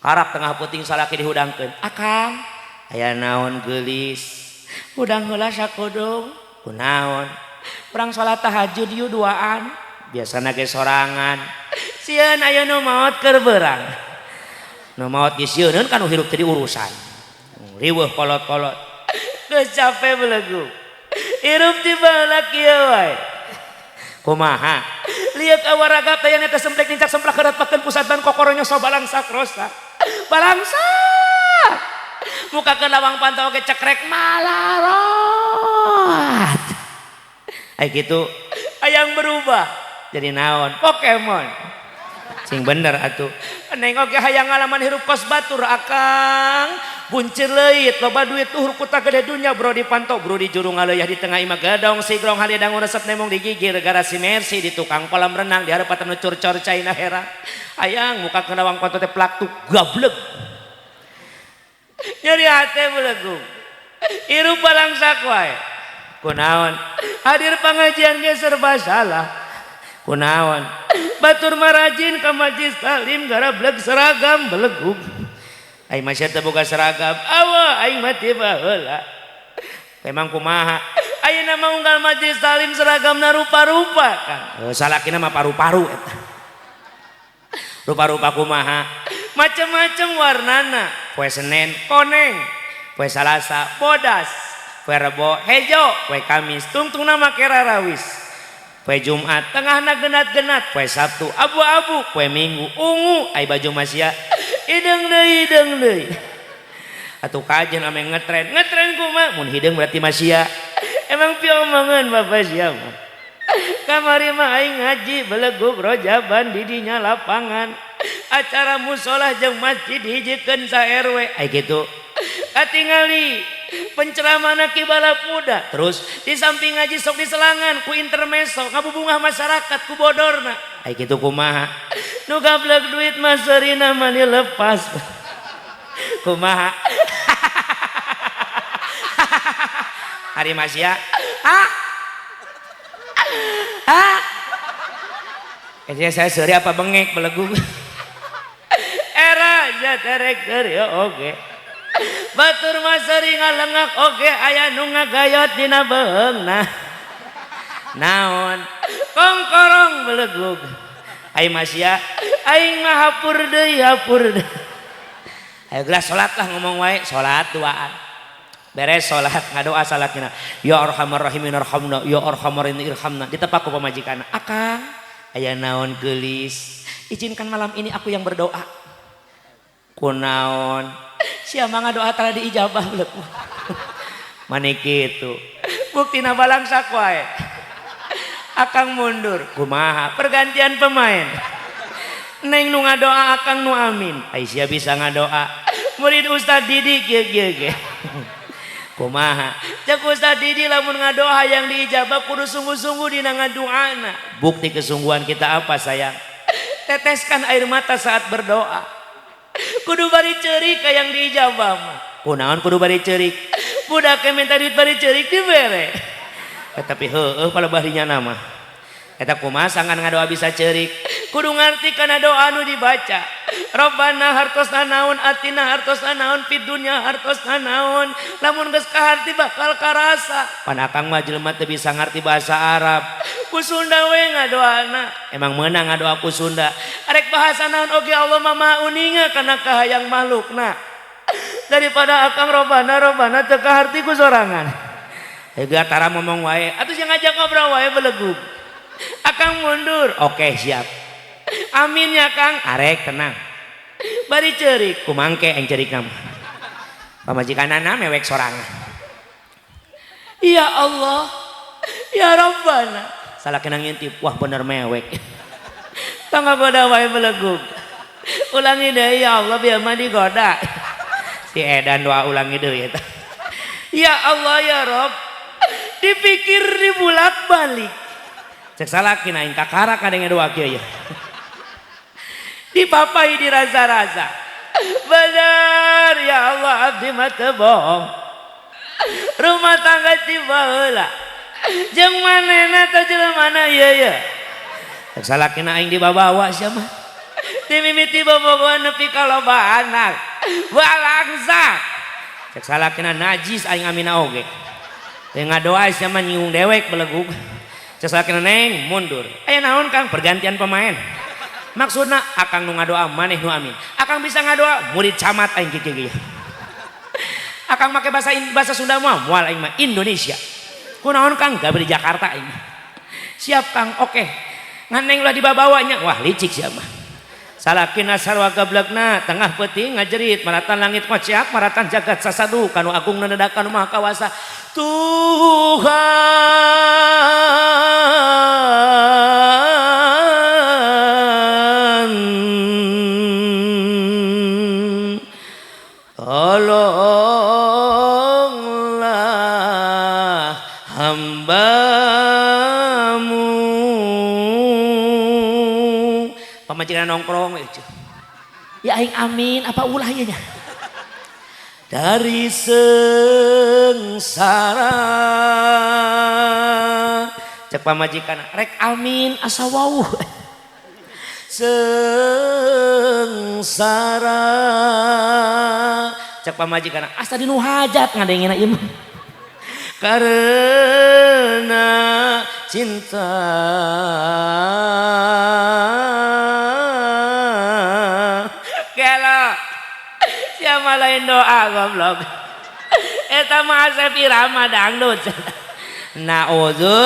karak tengah peuting salaki dihudangkeun akang aya naon geulis hudang heula sakodong kunaon urang salat tahajud yeuh duaan biasana ge sorangan sieun aya nu maot keur beurang nu maot ge sieuneun kan nu hirup teh diurusan riweuh kolot-kolot geus cape belegu hirup ti baheula kieu wae kumaha lieur awaraga teh nya teh semplek nincak semplak heurat pakeun pusat ban kokoronya so balangsak rosak balangsak muka ke lawang pantau ke cekrek malarot ay gitu ayang berubah jadi naon Pokemon sing bener atuh neng oge hayang ngalaman hirup kos batur akang buncir leuit loba duit tuhur kuta gede dunya bro dipantau bro di juru ngaleuya di tengah imah gedong sigrong halidang resep nemong digigir garasi mercy di tukang kolam renang di harapan nu curcor caina hera hayang muka ke lawang pantau teh plak tuh gablek nyeri hate belegu hirup balangsak wae kunaon hadir pengajian ge serba salah kunaon batur marajin ka majlis taklim garableg seragam belegug aing masih teu boga seragam awa aing mah ti baheula memang kumaha ayeuna mah unggal majlis taklim seragamna rupa-rupa kan salakina mah paru-paru eta rupa-rupa kumaha macem-macem warnana poe Senin koneng poe Salasa bodas poe Rebo hejo poe Kamis tungtungna make rarawis poe Jumat tengahna genat-genat poe Sabtu abu-abu poe Minggu ungu ai baju masya hideung deui hideung deui atuh kajen ame ngetren ngetren kumaha mun hideung berarti masya emang piomongan bapak sia mah kamari mah aing ngaji belegug rojaban di dinya lapangan acara musola jeung masjid hijikeun sa RW ai kitu katingali Penceramahna Ki Balap Muda. Terus di samping ngaji sok diselangan ku intermezzo ngabubungah masyarakat ku bodorna. Ai kitu kumaha? Nu gablek duit mah seurina mah dilepas. Kumaha? Hari Masya. Ah. Ah. Kayaknya saya seuri apa bengek belegu. Era jaterek seuri oge. Batur mah seuri ngalengak oge aya nu ngagayot dina beheungna. Naon? Kongkorong belegug. Ai Masya, aing mah hapur deui hapur deui. Ayo gelas salat lah ngomong wae, salat duaan. Beres salat ngadoa salakina. Ya arhamar rahimin arhamna, ya arhamar rahimin irhamna. Ditepak ku pamajikanna. Akang, aya naon geulis. Izinkan malam ini aku yang berdoa. Kunaon? Sia mah ngadoa tara diijabah beleg. Mane kitu. Buktina balangsak wae. Akang mundur. Kumaha? Pergantian pemain. Neng nu ngadoa akang nu amin. Ai sia bisa ngadoa. Murid Ustaz Didi kieu kieu ge. Kumaha? Cek Ustaz Didi lamun ngadoa yang diijabah kudu sungguh-sungguh dina ngadoana. Bukti kesungguhan kita apa sayang? Teteskan air mata saat berdoa. Kudu bari ceurik ka yang diijabah mah. Kunaon kudu bari ceurik? Budak minta duit bari ceurik dibere. Tapi heueuh palebah nama. Eta kumaha sangan ngadoa bisa ceurik? Kudu ngarti kana doa anu dibaca. Rabbana hartosna naon, atina hartosna naon, fid dunya hartosna naon. Lamun geus kaharti bakal karasa. Pan akang mah jelema teu bisa ngarti bahasa Arab. Ku Sunda we ngadoana. Emang meunang ngadoa ku Sunda. Arek bahasa naon oge Allah mah maha uninga kana kahayang makhlukna. Daripada akang robbana robbana teu kaharti ku sorangan. Heuga tara ngomong wae, atuh sia ngajak ngobrol wae belegug. Akang mundur, oke siap. Amin ya Kang, arek tenang. Bari ceurik, kumangke yang ceurik nama. Pamajikanana mewek sorangan. Ya Allah, ya Rabbana. Salah kena ngintip, wah bener mewek. Tangga goda wae belegug. Ulangi deh ya Allah biar mah digoda. Si edan doa ulangi deui eta. Ya Allah ya Rob. Dipikir dibulak-balik. Cek salaki aing kakara kadenge doa kieu ya. Dipapai dirasa-rasa. Bener ya Allah abdi mah teu bohong. Rumah tangga ti baheula. Jeung manehna teh jelema ieu ye. Cek salakina aing dibabawa sia mah. Ti mimiti bobogohan nepi ka loba anak. Balangsak. Cek salakina najis aing amina oge. Teu ngadoa sia mah nyinggung dewek belegug. Cek salakina neng mundur. Aya naon Kang pergantian pemain. Maksudna akang nu ngadoa maneh nu amin. Akang bisa ngadoa murid camat aing kieu kieu. Akang make bahasa bahasa Sunda mah moal aing mah Indonesia. Kunaon Kang gawe di Jakarta aing. Siap Kang, oke. Ngan neng ulah dibabawanya, wah licik sia mah. Salakina sarwa gablekna tengah peuting ngajerit maratan langit kociak maratan jagat sasadu kanu agung nenedakan maha kawasa Tuhan tolonglah hambamu. Pamajikan nongkrong ya aing amin apa ulah ieu nya dari sengsara. Cek pamajikan rek amin asa wauh sengsara. Cek pamajikan asa dinu hajat ngadengena ieu mah karena cinta. Gelo siapa lain doa goblok eta mah Asep Irama dangdut. Naudzu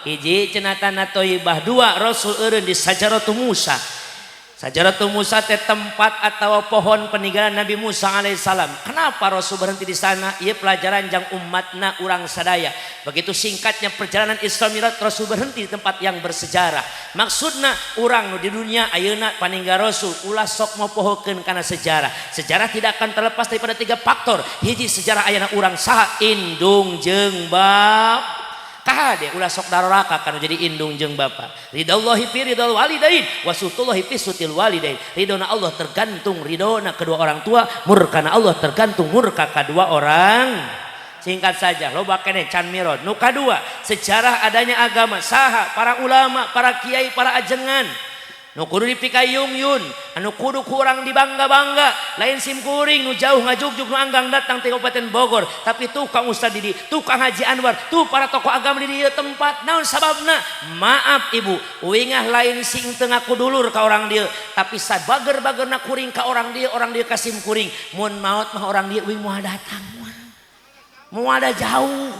hiji cenah tanah thayyibah, dua Rasul eureun di sajaratu Musa. Sajaratu Musa teh tempat atau pohon peninggalan Nabi Musa alaihissalam. Kenapa Rasul berhenti di sana? Ieu pelajaran jang umatna urang sadaya. Begitu singkatnya perjalanan Isra Mi'raj, Rasul berhenti di tempat yang bersejarah. Maksudna urang nu di dunia ayeuna paninggal Rasul ulah sok mopohokeun kana sejarah. Sejarah tidak akan terlepas daripada tiga faktor. Hiji, sejarah ayeuna urang saha? Indung jeung bap. Kahade ulah sok daroraka kana jadi indung jeung bapa. Ridallahi fi ridal walidain wa suhtullahi fi suhtil walidain. Ridona Allah tergantung ridona kedua orang tua, murkana Allah tergantung murka kedua orang. Singkat saja, loba keneh can mirod. Nu kadua, sejarah adanya agama saha? Para ulama, para kiai, para ajengan. Nu kudu dipikayung-yun, anu kudu kurang dibangga-bangga, lain sim kuring nu jauh ngajugjug, nu anggang datang ti Kabupaten Bogor, tapi tukang Ustaz Didi, tukang Haji Anwar, tuh para tokoh agama di dieu tempat. Naon sababna? Maaf Ibu, uingah lain sing teu ngaku dulur ka orang dieu, tapi sabager-bagerna kuring ka orang dieu, orang dieu ka sim kuring. Mun maot mah orang dieu uing moal datang moal. Moal ada jauh.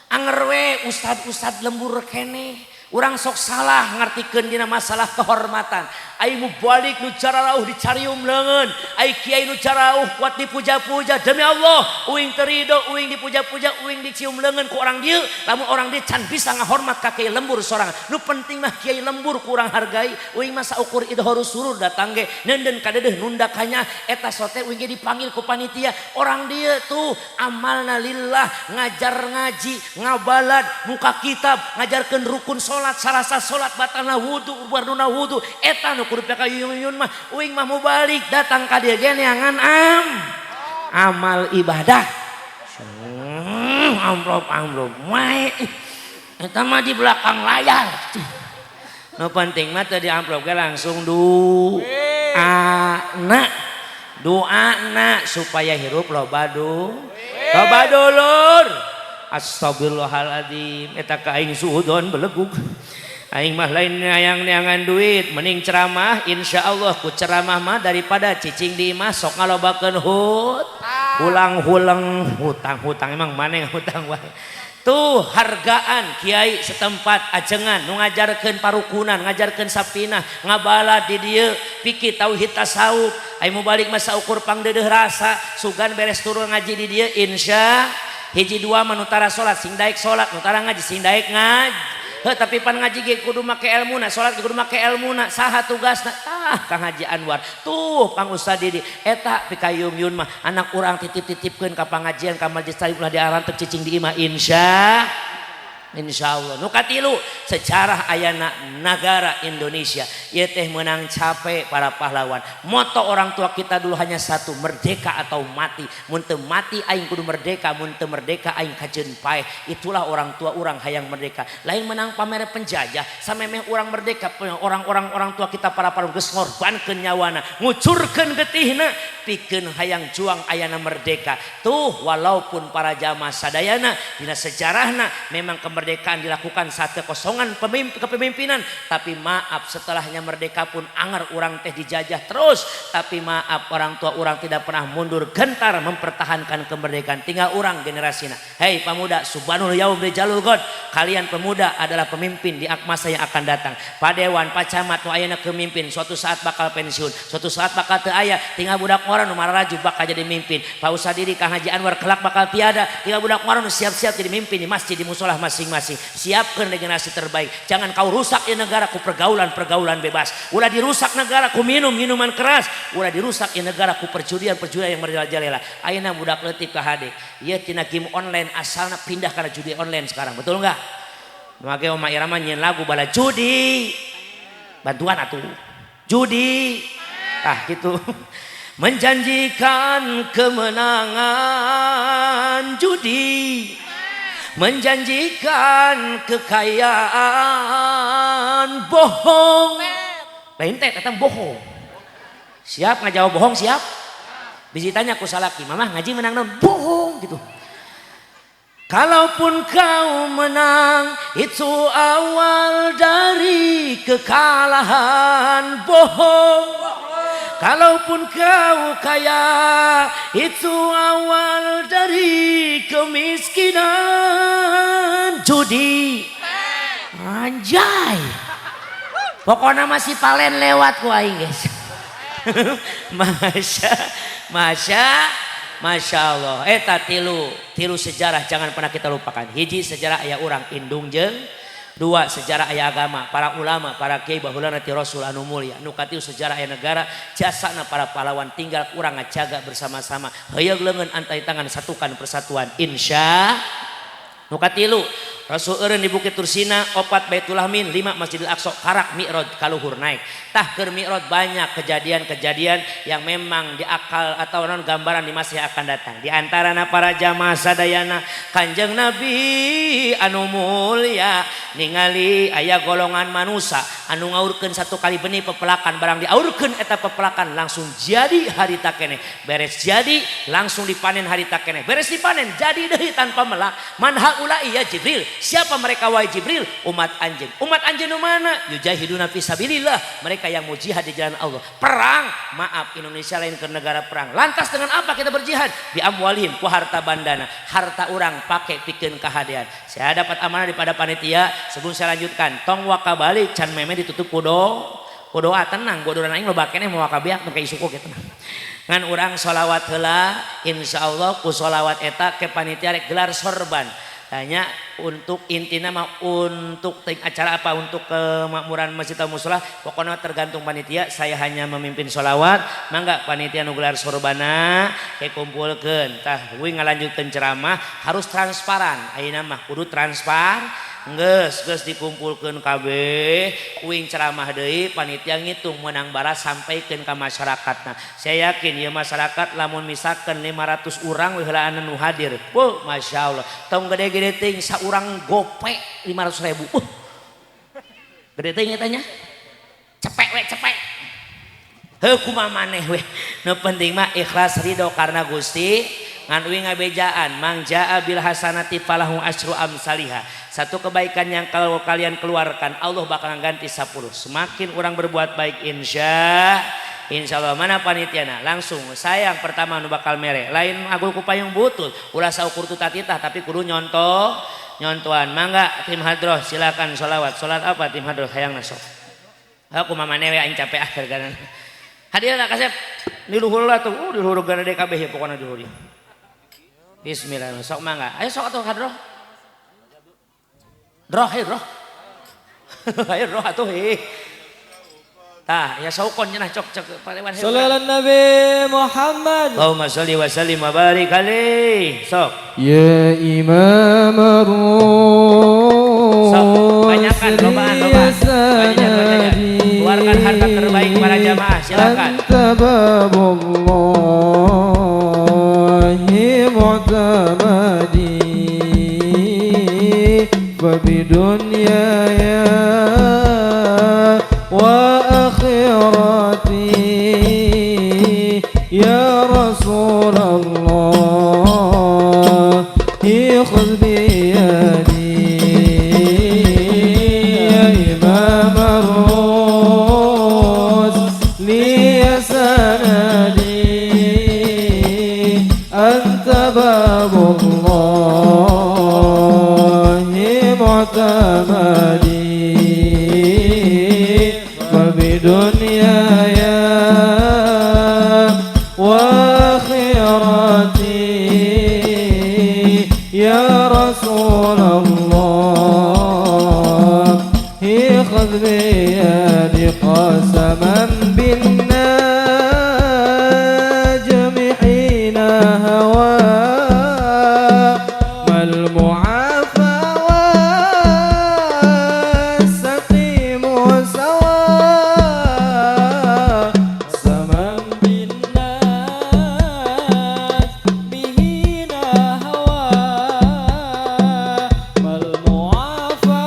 Anger we ustad-ustad lembur keneh. Urang sok salah ngartikeun dina masalah kehormatan. Ai mubalig nu cararauh dicarium leungeun, ai kiai nu carauh kuat dipuja-puja. Demi Allah, uing teu rido uing dipuja-puja, uing dicium leungeun ku orang dieu, lamun orang dieu can bisa ngahormat ka kiai lembur sorangan. Nu penting mah kiai lembur kurang hargai, uing mah saukur idhorus surur datang ge neundeun kadeudeung nunda kanya eta sote uing ge dipanggil ku panitia. Orang dieu tuh amalna lillah, ngajar ngaji, ngabalad, muka kitab, ngajarkeun rukun salat, salasa salat, batalna wudu, barduna wudu, eta nu kudu pikayun mah. Uing mah mubalig datang ka dieu ge neangan amal ibadah. Amplop amplop wae eta mah di belakang layar. Nu penting mah teu di amplop ge langsung doana, doana supaya hirup loba du loba dulur. Astagfirullahaladzim, eta ka aing suudon belegug. Aing mah lain hayang neangan duit, mending ceramah, insya Allah ku ceramah mah daripada cicing di imah sok ngalobakeun hut hulang-huleng hutang-hutang. Emang mana yang hutang wae tuh. Hargaan kiai setempat, ajengan nu ngajarkeun parukunan, ngajarkeun sapinah, ngabalad di dieu pikir tauhid tasawuf. Ai mubalig masa ukur pangdeudeuh rasa sugan beres turun ngaji di dieu, insya hiji dua mah nu tara salat sing daek salat, nu tara ngaji sing daek ngaji. Heuh, tapi pan ngaji ge kudu make elmuna, salat ge kudu make elmuna. Saha tugasna? Tah Kang Haji Anwar. Tuh Kang Ustad Didi. Eta pikayum-yun mah anak urang titip-titipkeun ka pangajian, ka majlis taklim, ulah diarantep cicing di imah, insya Allah. Nu katilu, sejarah ayana negara Indonesia. Ieu teh menang capek para pahlawan. Moto orang tua kita dulu hanya satu, merdeka atau mati. Mun teu mati aing kudu merdeka, mun teu merdeka aing kajeun paeh. Itulah orang tua urang hayang merdeka. Lain menang pamere penjajah, samemeh urang merdeka orang-orang orang tua kita para pahlawan geus ngorbankeun nyawana, ngucurkeun getihna pikeun hayang juang ayana merdeka. Tuh walaupun para jamaah sadayana dina sejarahna memang kemerdekaan dilakukan saat kekosongan kepemimpinan, tapi maaf, setelahnya merdeka pun anger urang teh dijajah terus. Tapi maaf, orang tua urang tidak pernah mundur gentar mempertahankan kemerdekaan. Tinggal urang generasina. Hei pemuda, syubbanul yaum rijalul ghad. Kalian pemuda adalah pemimpin di masa yang akan datang. Pak Dewan, Pak Camat nu ayeuna kemimpin, suatu saat bakal pensiun, suatu saat bakal teu aya. Tinggal budak ngora nu mararaju bakal jadi mimpin. Pak Ustad Didi, Kang Haji Anwar kelak bakal tiada, tinggal budak ngora nu siap-siap jadi mimpin di masjid, di musola masing-masing. Siapkan generasi terbaik. Jangan kau rusak di negara ku pergaulan-pergaulan bebas. Ulah dirusak negara ku minum minuman keras. Ulah dirusak di negara ku perjudian-perjudian yang merajalela. Ayeuna budak leutik ka hade. Ieu tina game online asalna pindah kana judi online sekarang. Betul enggak? Make Oma Irama nyieun lagu bala judi. Bantuan atuh. Judi. Ah gitu. Menjanjikan kemenangan judi, menjanjikan kekayaan, bohong lain teh kata bohong. Siap ngajawab bohong? Siap? Bisa tanya ku salaki, "Mama ngaji menang non?" Bohong gitu. Kalaupun kau menang, itu awal dari kekalahan, bohong. Kalaupun kau kaya, itu awal dari kemiskinan, judi. Anjay. Pokoknya masih palen lewat ku aing, guys. Masya, Masya, Masya Allah. Eta tilu, tilu sejarah jangan pernah kita lupakan. Hiji, sejarah aya urang indung jeung dua, sejarah aya agama, para ulama, para kiai baheulana ti Rasul anu mulia. Nu katilu, sejarah aya negara, jasana para pahlawan, tinggal urang ngajaga bersama-sama. Heuyeung leungeun antai tangan, satukan persatuan. Insya. Nu katilu, Rasul eureun di Bukit Tursina, opat Baitul Lahmin, lima Masjidil Aqsa, karak Mi'raj kaluhur naik. Tah, keur Mi'raj banyak kejadian-kejadian yang memang di akal atau non gambaran di masa yang akan datang. Di antarana, para jamaah sadayana, Kanjeng Nabi anu mulia ningali aya golongan manusia anu ngaurkeun satu kali benih pepelakan, barang diaurkeun eta pepelakan langsung jadi harita keneh, beres jadi langsung dipanen harita keneh, beres dipanen jadi deui tanpa melak. Man haula'i ya Jibril? Siapa mereka, wahai Jibril? Umat anjeun. Umat anjeun nu mana? Yujahiduna fisabilillah, mereka yang mau jihad di jalan Allah, perang. Maaf, Indonesia lain ke negara perang. Lantas dengan apa kita berjihad? Bi amwalihim, ku harta bandana. Harta urang pake pikeun kahadean. Saya dapat amanah daripada panitia. Sebelum saya lanjutkan, tong waka balik can meme ditutup ku doa. Tenang, bodoran aing loba keneh, mau waka beak nu isuk oge tenang. Ngan urang sholawat heula. Insyaallah ku sholawat eta ke panitia rek gelar sorban. Tanya untuk intinya mah untuk acara apa, untuk kemakmuran masjid atau musola, pokoknya tergantung panitia. Saya hanya memimpin sholawat. Mangga panitia nu gelar sorbana kayak kumpulkeun. Tah, gue ngalanjutkeun ceramah harus transparan. Ayeuna mah kudu transparan. Geus, geus dikumpulkeun kabeh, uing ceramah deui, panitia ngitung menang baras, sampaikeun ka masyarakatna. Saya yakin ya masyarakat lamun misalkan 500 urang we heulaan nu hadir. Wuh, Masya Allah. Tong gede-gede teuing, saurang gope 500 ribu. Gede teuing eta nya. Cepek we, cepek. Heuh, kumaha maneh we. Nu penting mah ikhlas ridho karena Gusti. Ngan uing ngabejaan, man jaa bil hasanati falahu asyru amsaliha. Satu kebaikan yang kalau kalian keluarkan, Allah bakal ganti 10. Semakin orang berbuat baik, insya Allah. Mana panitiana? Langsung saya yang pertama nu bakal mere. Lain agul ku payung butut, ulah saukur tutatitah, tapi kudu nyontoh nyontohan. Mangga tim hadroh, silakan sholawat. Sholat apa tim hadroh hayang nasok? Aku mama we, aing capek akhir gara. Hadir kasep di luhur lah tuh, di luhur gara DKB ya pokoknya di luhur. Bismillah, sok mangga. Ayo sok atuh hadroh. Droh, ayo droh. Ayo droh atuh heh. Tah, ya saukon cenah cok cok parewan. Sallallahu Nabi Muhammad. Allahumma sholli wa sallim wa barik alaihi. Sok. Ya Imam. Sok, banyakan, lobaan, lobaan. Banyak, banyak. Keluarkan harta terbaik para jamaah, silakan. Anta babullahi mu'tamadi فبدنياي وآخرتي يا رسول الله خذ بيدي يا إمام الرسل يا سندي أنت باب الله معتمدي فبدنياي وآخرتي يا رسول الله خذ بيدي قسما بالنجم حين هوى ما المعافى والسقيم سواء قسما بالنجم حين هوى ما المعافى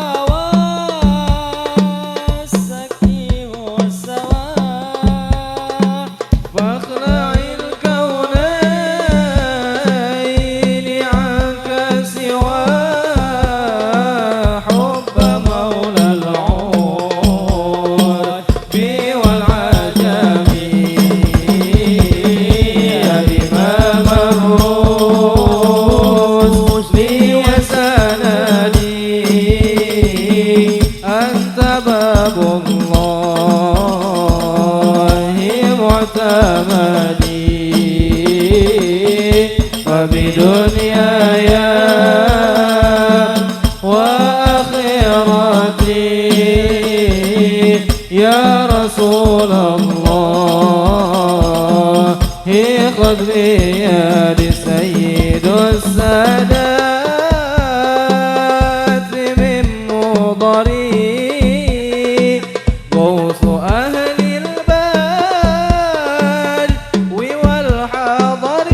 فبدنياي وآخرتي يا رسول الله خذ بيدي. سيد السادات من مضري غوث أهل البدو والحضر.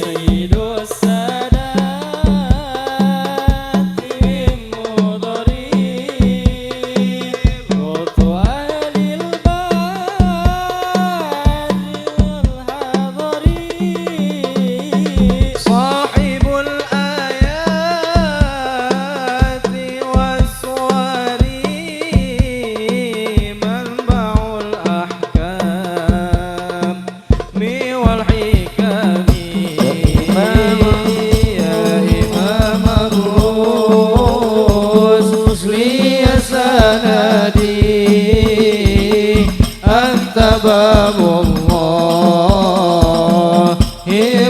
سيد السادات من مضري غوث أهل البدو والحضر. صاحب الآيات والسور منبع الأحكام والحكم يا إمام الرسل يا سندي أنت باب الله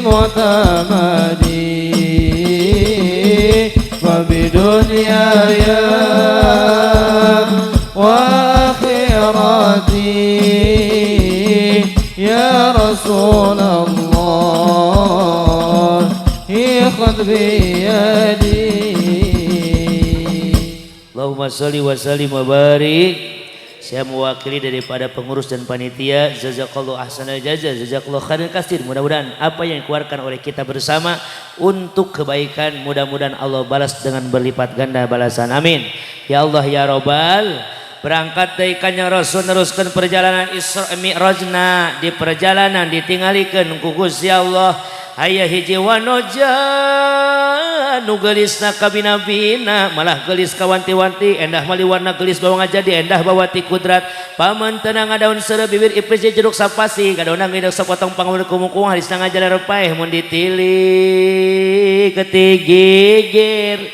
معتمدي فبدنياي وآخرتي يا رسول الله خذ بيدي. اللهم صل وسلم وبارك. Saya mewakili daripada pengurus dan panitia, جزاك الله أحسن الجزاء, جزاك الله خيرا كثير. Mudah-mudahan apa yang dikeluarkan oleh kita bersama untuk kebaikan, mudah-mudahan Allah balas dengan berlipat ganda balasan. Amin. Ya Allah ya Robbal. Berangkat dari Kanjeng Rasul neruskan perjalanan Isra Mi'rajna, di perjalanan ditinggalikeun ku Gusti Allah aya hiji wanoja nu geulisna kabina-bina, malah geulis kawanti-wanti, endah mali warna geulis bawang jadi endah bawati kudrat paman tenang daun seureuh bibir ipis jeruk sapasi kadona ngidek sapotong pangamun kumukung harisna ngajalar paeh mun ditilik ketigigir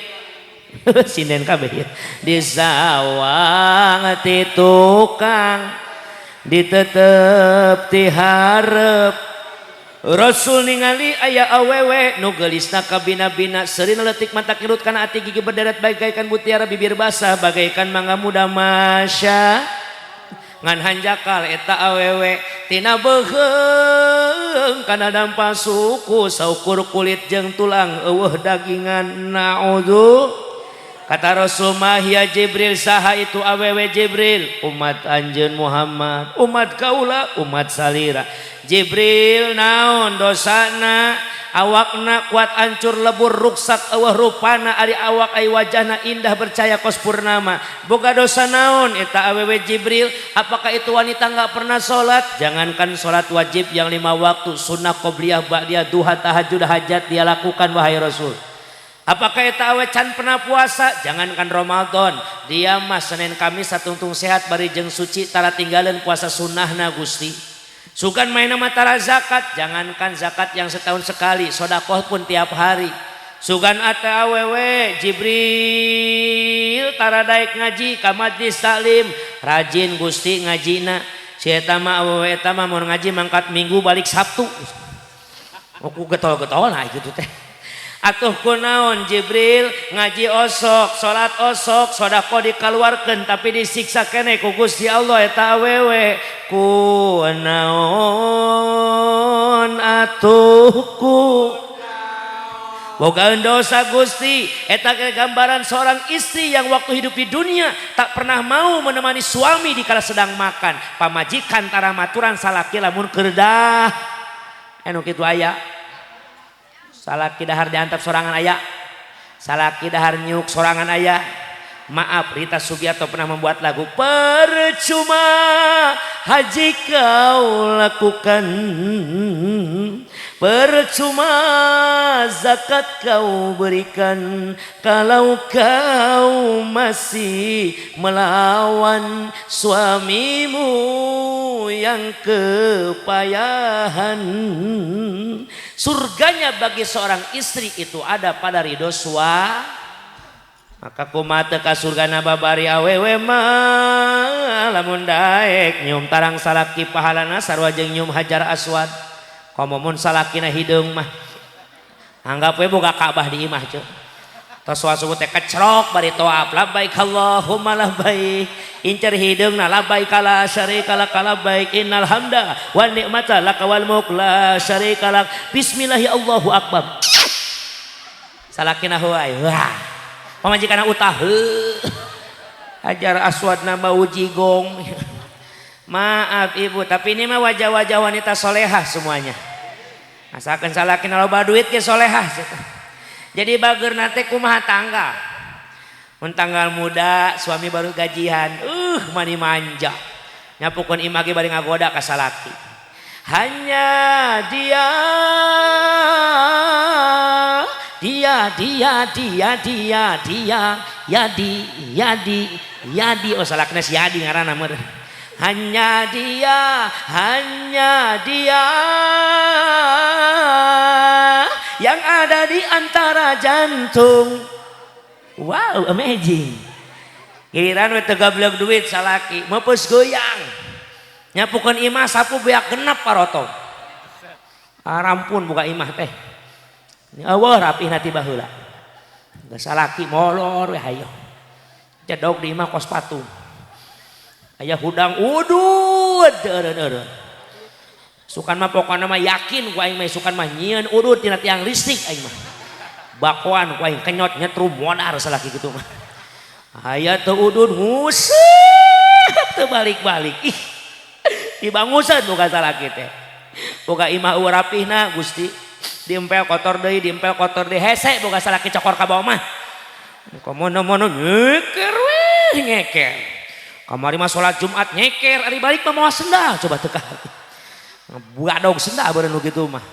sinden kabeh ya. Di sawang ti tukang ditetep ti hareup Rasul ningali aya awewe nu geulisna kabina-bina, seurina leutik mata kirut kana ati, gigi berderet bagaikan mutiara, bibir basah bagaikan mangga muda, masya ngan hanjakal eta awewe tina beuheung kana dampa suku, saukur kulit jeung tulang, eueuh dagingan, naudzu. Kata Rasul, "ما هي Jibril?" Saha itu awewe, Jibril? Umat anjeun Muhammad, umat kaula, umat salira. Jibril, naon dosana? Awakna kuat ancur lebur ruksak, eueuh rupana, ari awak ai wajahna indah bercahaya kos purnama. Boga dosa naon eta awewe, Jibril? Apakah itu wanita nggak pernah sholat? Jangankan sholat wajib yang lima waktu, sunnah qobliyah, ba'diyah, duha, tahajud, hajat dia lakukan, wahai Rasul. Apakah eta awewe can pernah puasa? Jangankan Ramadan, dia mah Senin Kamis satungtung sehat bari jeung suci tara tinggalin puasa sunnahna. Gusti, sugan main nama tara zakat? Jangankan zakat yang setahun sekali, sodakoh pun tiap hari. Sugan ate awewe, Jibril, tara daek ngaji ka majlis taklim? Rajin, Gusti, ngajina si eta mah. Awewe eta mah mun ngaji mangkat Minggu balik Sabtu. Aku getol-getol nah gitu teh. Atuh kunaon, Jibril? Ngaji osok, salat osok, sodakoh dikeluarkan, tapi disiksa kene ku Gusti Allah eta awewe. Kunaon atuh, ku boga dosa, Gusti? Eta gambaran seorang istri yang waktu hidup di dunia tak pernah mau menemani suami di kala sedang makan. Pamajikan tara maturan salaki lamun keur dahar, anu kitu aya. Salaki dahar diantap sorangan aya, salaki dahar nyuk sorangan aya. Maaf, Rita Sugiarto pernah membuat lagu, "Percuma haji kau lakukan, percuma zakat kau berikan, kalau kau masih melawan suamimu yang kepayahan." Surganya bagi seorang istri itu ada pada ridho suami. Maka kumaha ka surgana babari awewe mah? Lamun daek nyium tarang salaki, pahalana sarua jeung nyium hajar aswad. Komo mun salakina hideung mah. Anggap we boga Ka'bah di imah ceu. Tos subuh teh kecrok bari toaf labbaik Allahumma labbaik. Incer hideungna labbaik la syarika lak labbaik innal hamda wan ni'mata laka wal mulk la syarika lak. Bismillahi Allahu akbar. Salakina huai. Wah. Pamajikanna utah. Heuh. Hajar aswadna bau jigong. Maaf ibu, tapi ini mah wajah-wajah wanita solehah semuanya. Asalkan salakina loba duit ge solehah. Jadi bageurna teh kumaha tanggal. Mun tanggal muda, suami baru gajian, mani manja. Nyapukeun imah ge bari ngagoda ka salaki. Hanya dia dia dia dia dia dia yadi yadi yadi, oh salakina si Yadi ngaranna meureun. Hanya dia yang ada di antara jantung. Wow, amazing. Giliran we teu gablek duit salaki, meupeus goyang. Nyapukeun imah sapu beak genap paroto. Arampun buka imah teh. Eueuh rapihna ti baheula. Geus salaki molor we hayo. Cedok di imah kos patung. Aya hudang udud eureun-eureun. Sukan mah pokona mah yakin ku aing mah sukan mah nyieun udud tina tiang listrik aing mah. Bakoan ku aing kenyot nyetrum modar salaki kitu mah. Aya teu udud nguseup teu balik-balik. Ih. Dibangusan buka salaki teh. Boga imah eueuh rapihna Gusti. Diempel kotor deui, diempel kotor deui hese boga salaki cokor ka bawah mah. Komono-mono nyeker we ngeker. Kamari mah salat Jumat nyeker, ari balik mah moal sendal coba teu ka. Buadog sendal beureun nu kitu mah.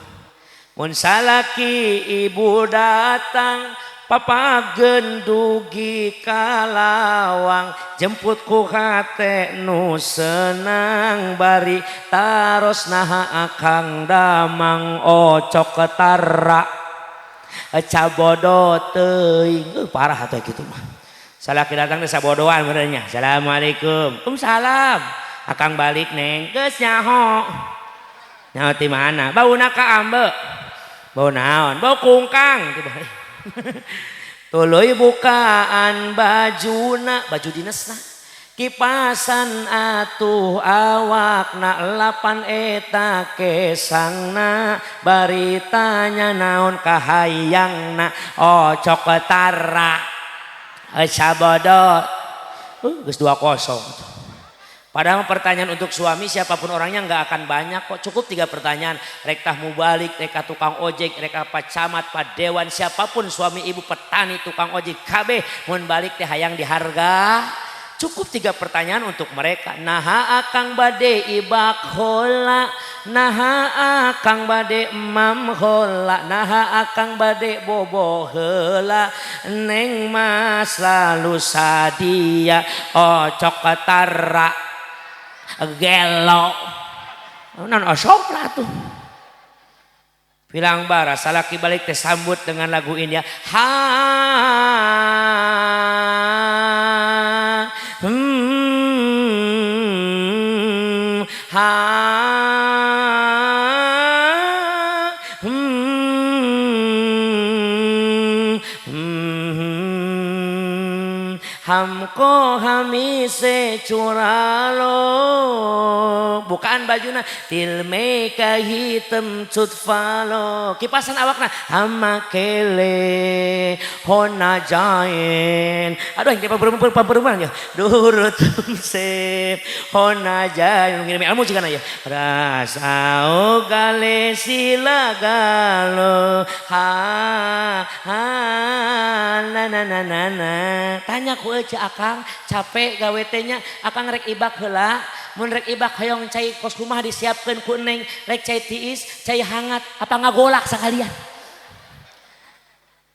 Mun salaki ibu datang papageun dugi ka lawang jemput ku hate nu senang bari taros naha akang damang ocok tara cabodo teuing. Parah atuh kitu mah. Salaki datang teh sabodoan meureun nya. Assalamualaikum. Waalaikumsalam. Akang balik neng geus nyaho. Nyaho ti mana? Bauna ka ambe. Bau naon? Bau kungkang. Tuluy bukaan bajuna, baju dinesna. Kipasan atuh awakna lapan eta kesangna bari tanya naon kahayangna ocok tara sabodo. Geus 2-0. Padahal pertanyaan untuk suami siapapun orangnya nggak akan banyak kok. Cukup 3 pertanyaan. Rek tah mubalik, rek tukang ojek, rek pak camat, pak dewan, siapapun suami ibu petani, tukang ojek, kabeh mun balik teh hayang diharga. Cukup 3 pertanyaan untuk mereka. Naha akang bade ibak hola, naha akang bade emam hola, naha akang bade bobo heula, neng mas lalu sadia ocok tara gelo. Nan osok lah tuh. Bilang bara salaki balik teh sambut dengan lagu ini ya. Ha ha हमको हमी से चुरा लो bukaan bajuna til में कहीं तुम छुटफालो kipasan awakna हम अकेले हो ना जाएं aduh ini perubahan ya दूर तुमसे हो ना जाएं ngirim ilmu jigana ya rasa gale si lagalo ha ha na na na na na tanya ku eueuh akang capek gawe teh nya akang rek ibak heula mun rek ibak hoyong cai kos kumaha disiapkeun ku neng rek cai tiis cai hangat apa ngagolak sakalian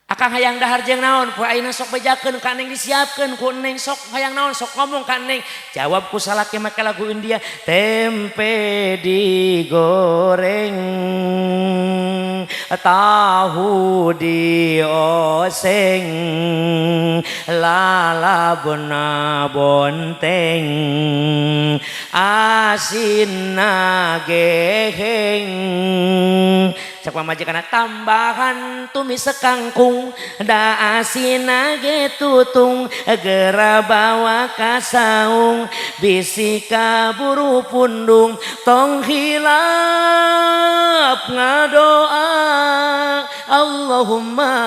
akang hayang dahar jeung naon ku ayeuna sok bejakeun ka neng disiapkeun ku neng sok hayang naon sok ngomong ka neng jawab ku salaki make lagu India tempe digoreng tahu dioseng lalabna bonteng asin geheng Cek pamajikanna tambahan tumis kangkung da asina ge tutung gera bawa ka saung bisi kaburu pundung tong hilap ngadoa Allahumma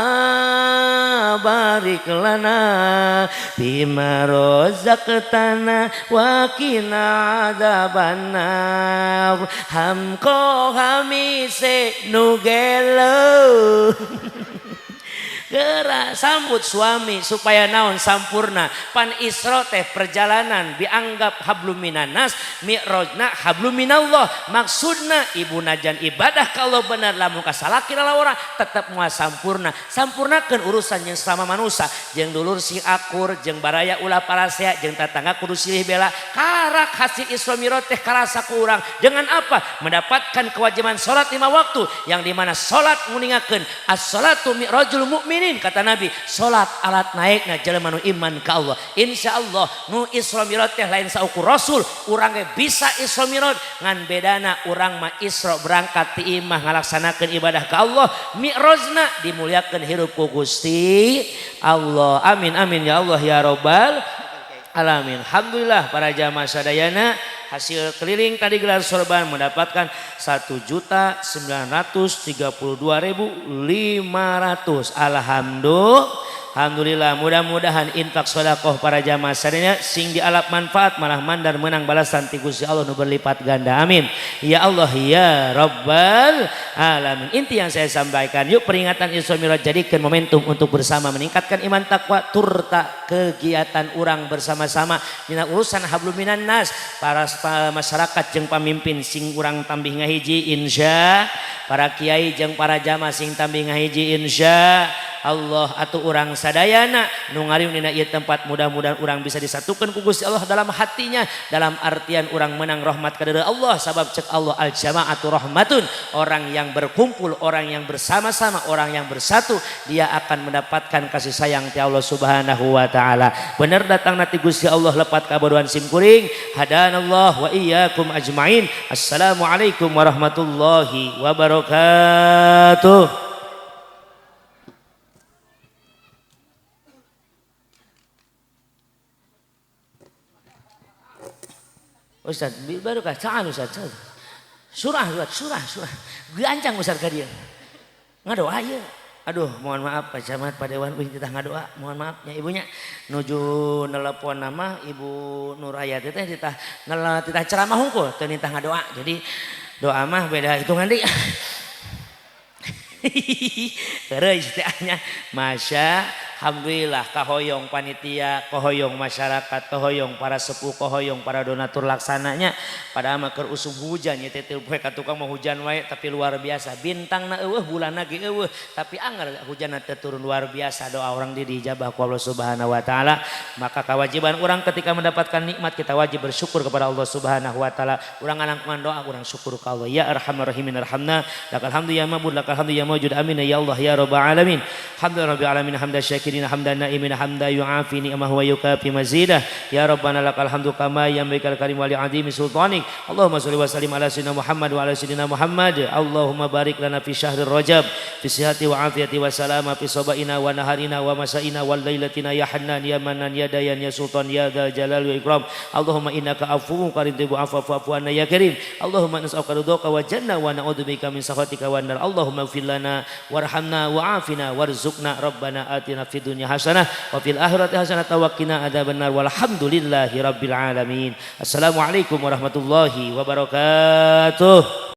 barik lana bima razaqtana wa qina adzabannar. Hamko hamise nu gelo. Geura sambut suami supaya naon sampurna. Pan Isra teh perjalanan dianggap hablum minanas, mi'rajna hablum minallah. Maksudna ibu najan ibadah kalau benar lamun ka salaki lalawara tetep moal sampurna. Sampurnakeun urusan jeung sama manusia, jeung dulur sing akur, jeung baraya ulah parasea, jeung tatangga kudu silih bela. Karak hasil Isra Mi'raj teh karasa ku urang. Dengan apa? Mendapatkan kewajiban salat 5 waktu yang dimana salat nguningakeun as-salatu mi'rajul mu'min. Kata Nabi, salat alat naikna jelema nu iman ka Allah. Insyaallah nu Isra Mi'raj teh lain saukur Rasul, urang ge bisa Isra Mi'raj ngan bedana urang mah Isra berangkat ti imah ngalaksanakeun ibadah ka Allah, mi'rajna dimuliakeun hirup ku Gusti Allah. Amin amin ya Allah ya rabbal alamin. Alhamdulillah para jamaah sadayana hasil keliling tadi gelar sorban mendapatkan 1.932.500. Alhamdulillah. Alhamdulillah, mudah-mudahan infak sedekah para jamaah sadayana sing dialap manfaat malah mandar menang balasan ti Gusti Allah nu berlipat ganda. Amin. Ya Allah ya Rabbal alamin. Inti yang saya sampaikan, yuk peringatan Isra Mi'raj jadikan momentum untuk bersama meningkatkan iman takwa turta kegiatan urang bersama-sama dina urusan hablum minan nas para masyarakat jeung pamimpin sing urang tambih ngahiji insya, para kiai jeung para jamaah sing tambih ngahiji insya Allah. Atau urang sadayana nu ngariung dina ieu tempat mudah-mudahan urang bisa disatukan ku Gusti Allah dalam hatinya, dalam artian urang menang rahmat ka Allah. Sabab cek Allah al jamaatu rahmatun, orang yang berkumpul, orang yang bersama-sama, orang yang bersatu, dia akan mendapatkan kasih sayang ti Allah Subhanahu wa taala. Bener datang nanti Gusti Allah lepat kabodohan sim kuring. Hadanallah wa iyyakum ajmain. Assalamualaikum warahmatullahi wabarakatuh. Ustaz, baru kah? Caan Ustaz. Surah, Ustaz, surah. Gancang Ustaz ka dieu. Ngadoa ieu. Aduh, mohon maaf Pak Camat, Pak Dewan, uing titah ngadoa. Mohon maaf nya ibunya. Nuju nelepon nama Ibu Nurhayati teh titah titah ceramah hungkul, teu nitah ngadoa. Jadi doa mah beda hitungan deui. Heureuy teh nya. Masya Alhamdulillah kahoyong panitia, kahoyong masyarakat, kahoyong para sepuh, kahoyong para donatur laksananya. Padahal mah keur usum hujan nya teh poe ka tukang mah hujan wae tapi luar biasa. Bintangna eueuh, bulanna ge eueuh, tapi anger hujanna teh turun luar biasa. Doa orang di diijabah ku Allah Subhanahu wa taala. Maka kewajiban urang ketika mendapatkan nikmat kita wajib bersyukur kepada Allah Subhanahu wa taala. Urang ngalangkungan doa, urang syukur ka Allah. Ya arhamar rahimin arhamna. Lakal hamdu ya mabud, lakal hamdu ya mawjud. Amin ya Allah ya rabbal alamin. Alhamdulillah rabbil alamin hamdan syakirin hamdan naimin hamdan yu'afi ni'mahu wa yukafi mazidah. Ya rabbana lakal hamdu kama yanbaghi karim wa li'azimi sultanik. Allahumma sholli wa sallim ala sayyidina Muhammad wa ala sayyidina Muhammad. Allahumma barik lana fi syahrir Rajab fi sihhati wa afiyati wa salama fi sabaina wa naharina wa masaina wal lailatina ya Hannan ya Mannan ya Dayan ya Sultan ya Dzal Jalali wal Ikram. Allahumma innaka afuwwun karim tuhibbu afwa fa'fu anna ya Karim. Allahumma nas'aluka ridhaka wa jannah wa na'udzubika min sakhatika wan nar. Allahumma ighfir lana warhamna wa'afina warzuqna. Rabbana atina fid dunya hasanah wa fil akhirati hasanah wa qina adzabannar. Walhamdulillahi rabbil alamin. Assalamualaikum warahmatullahi wabarakatuh.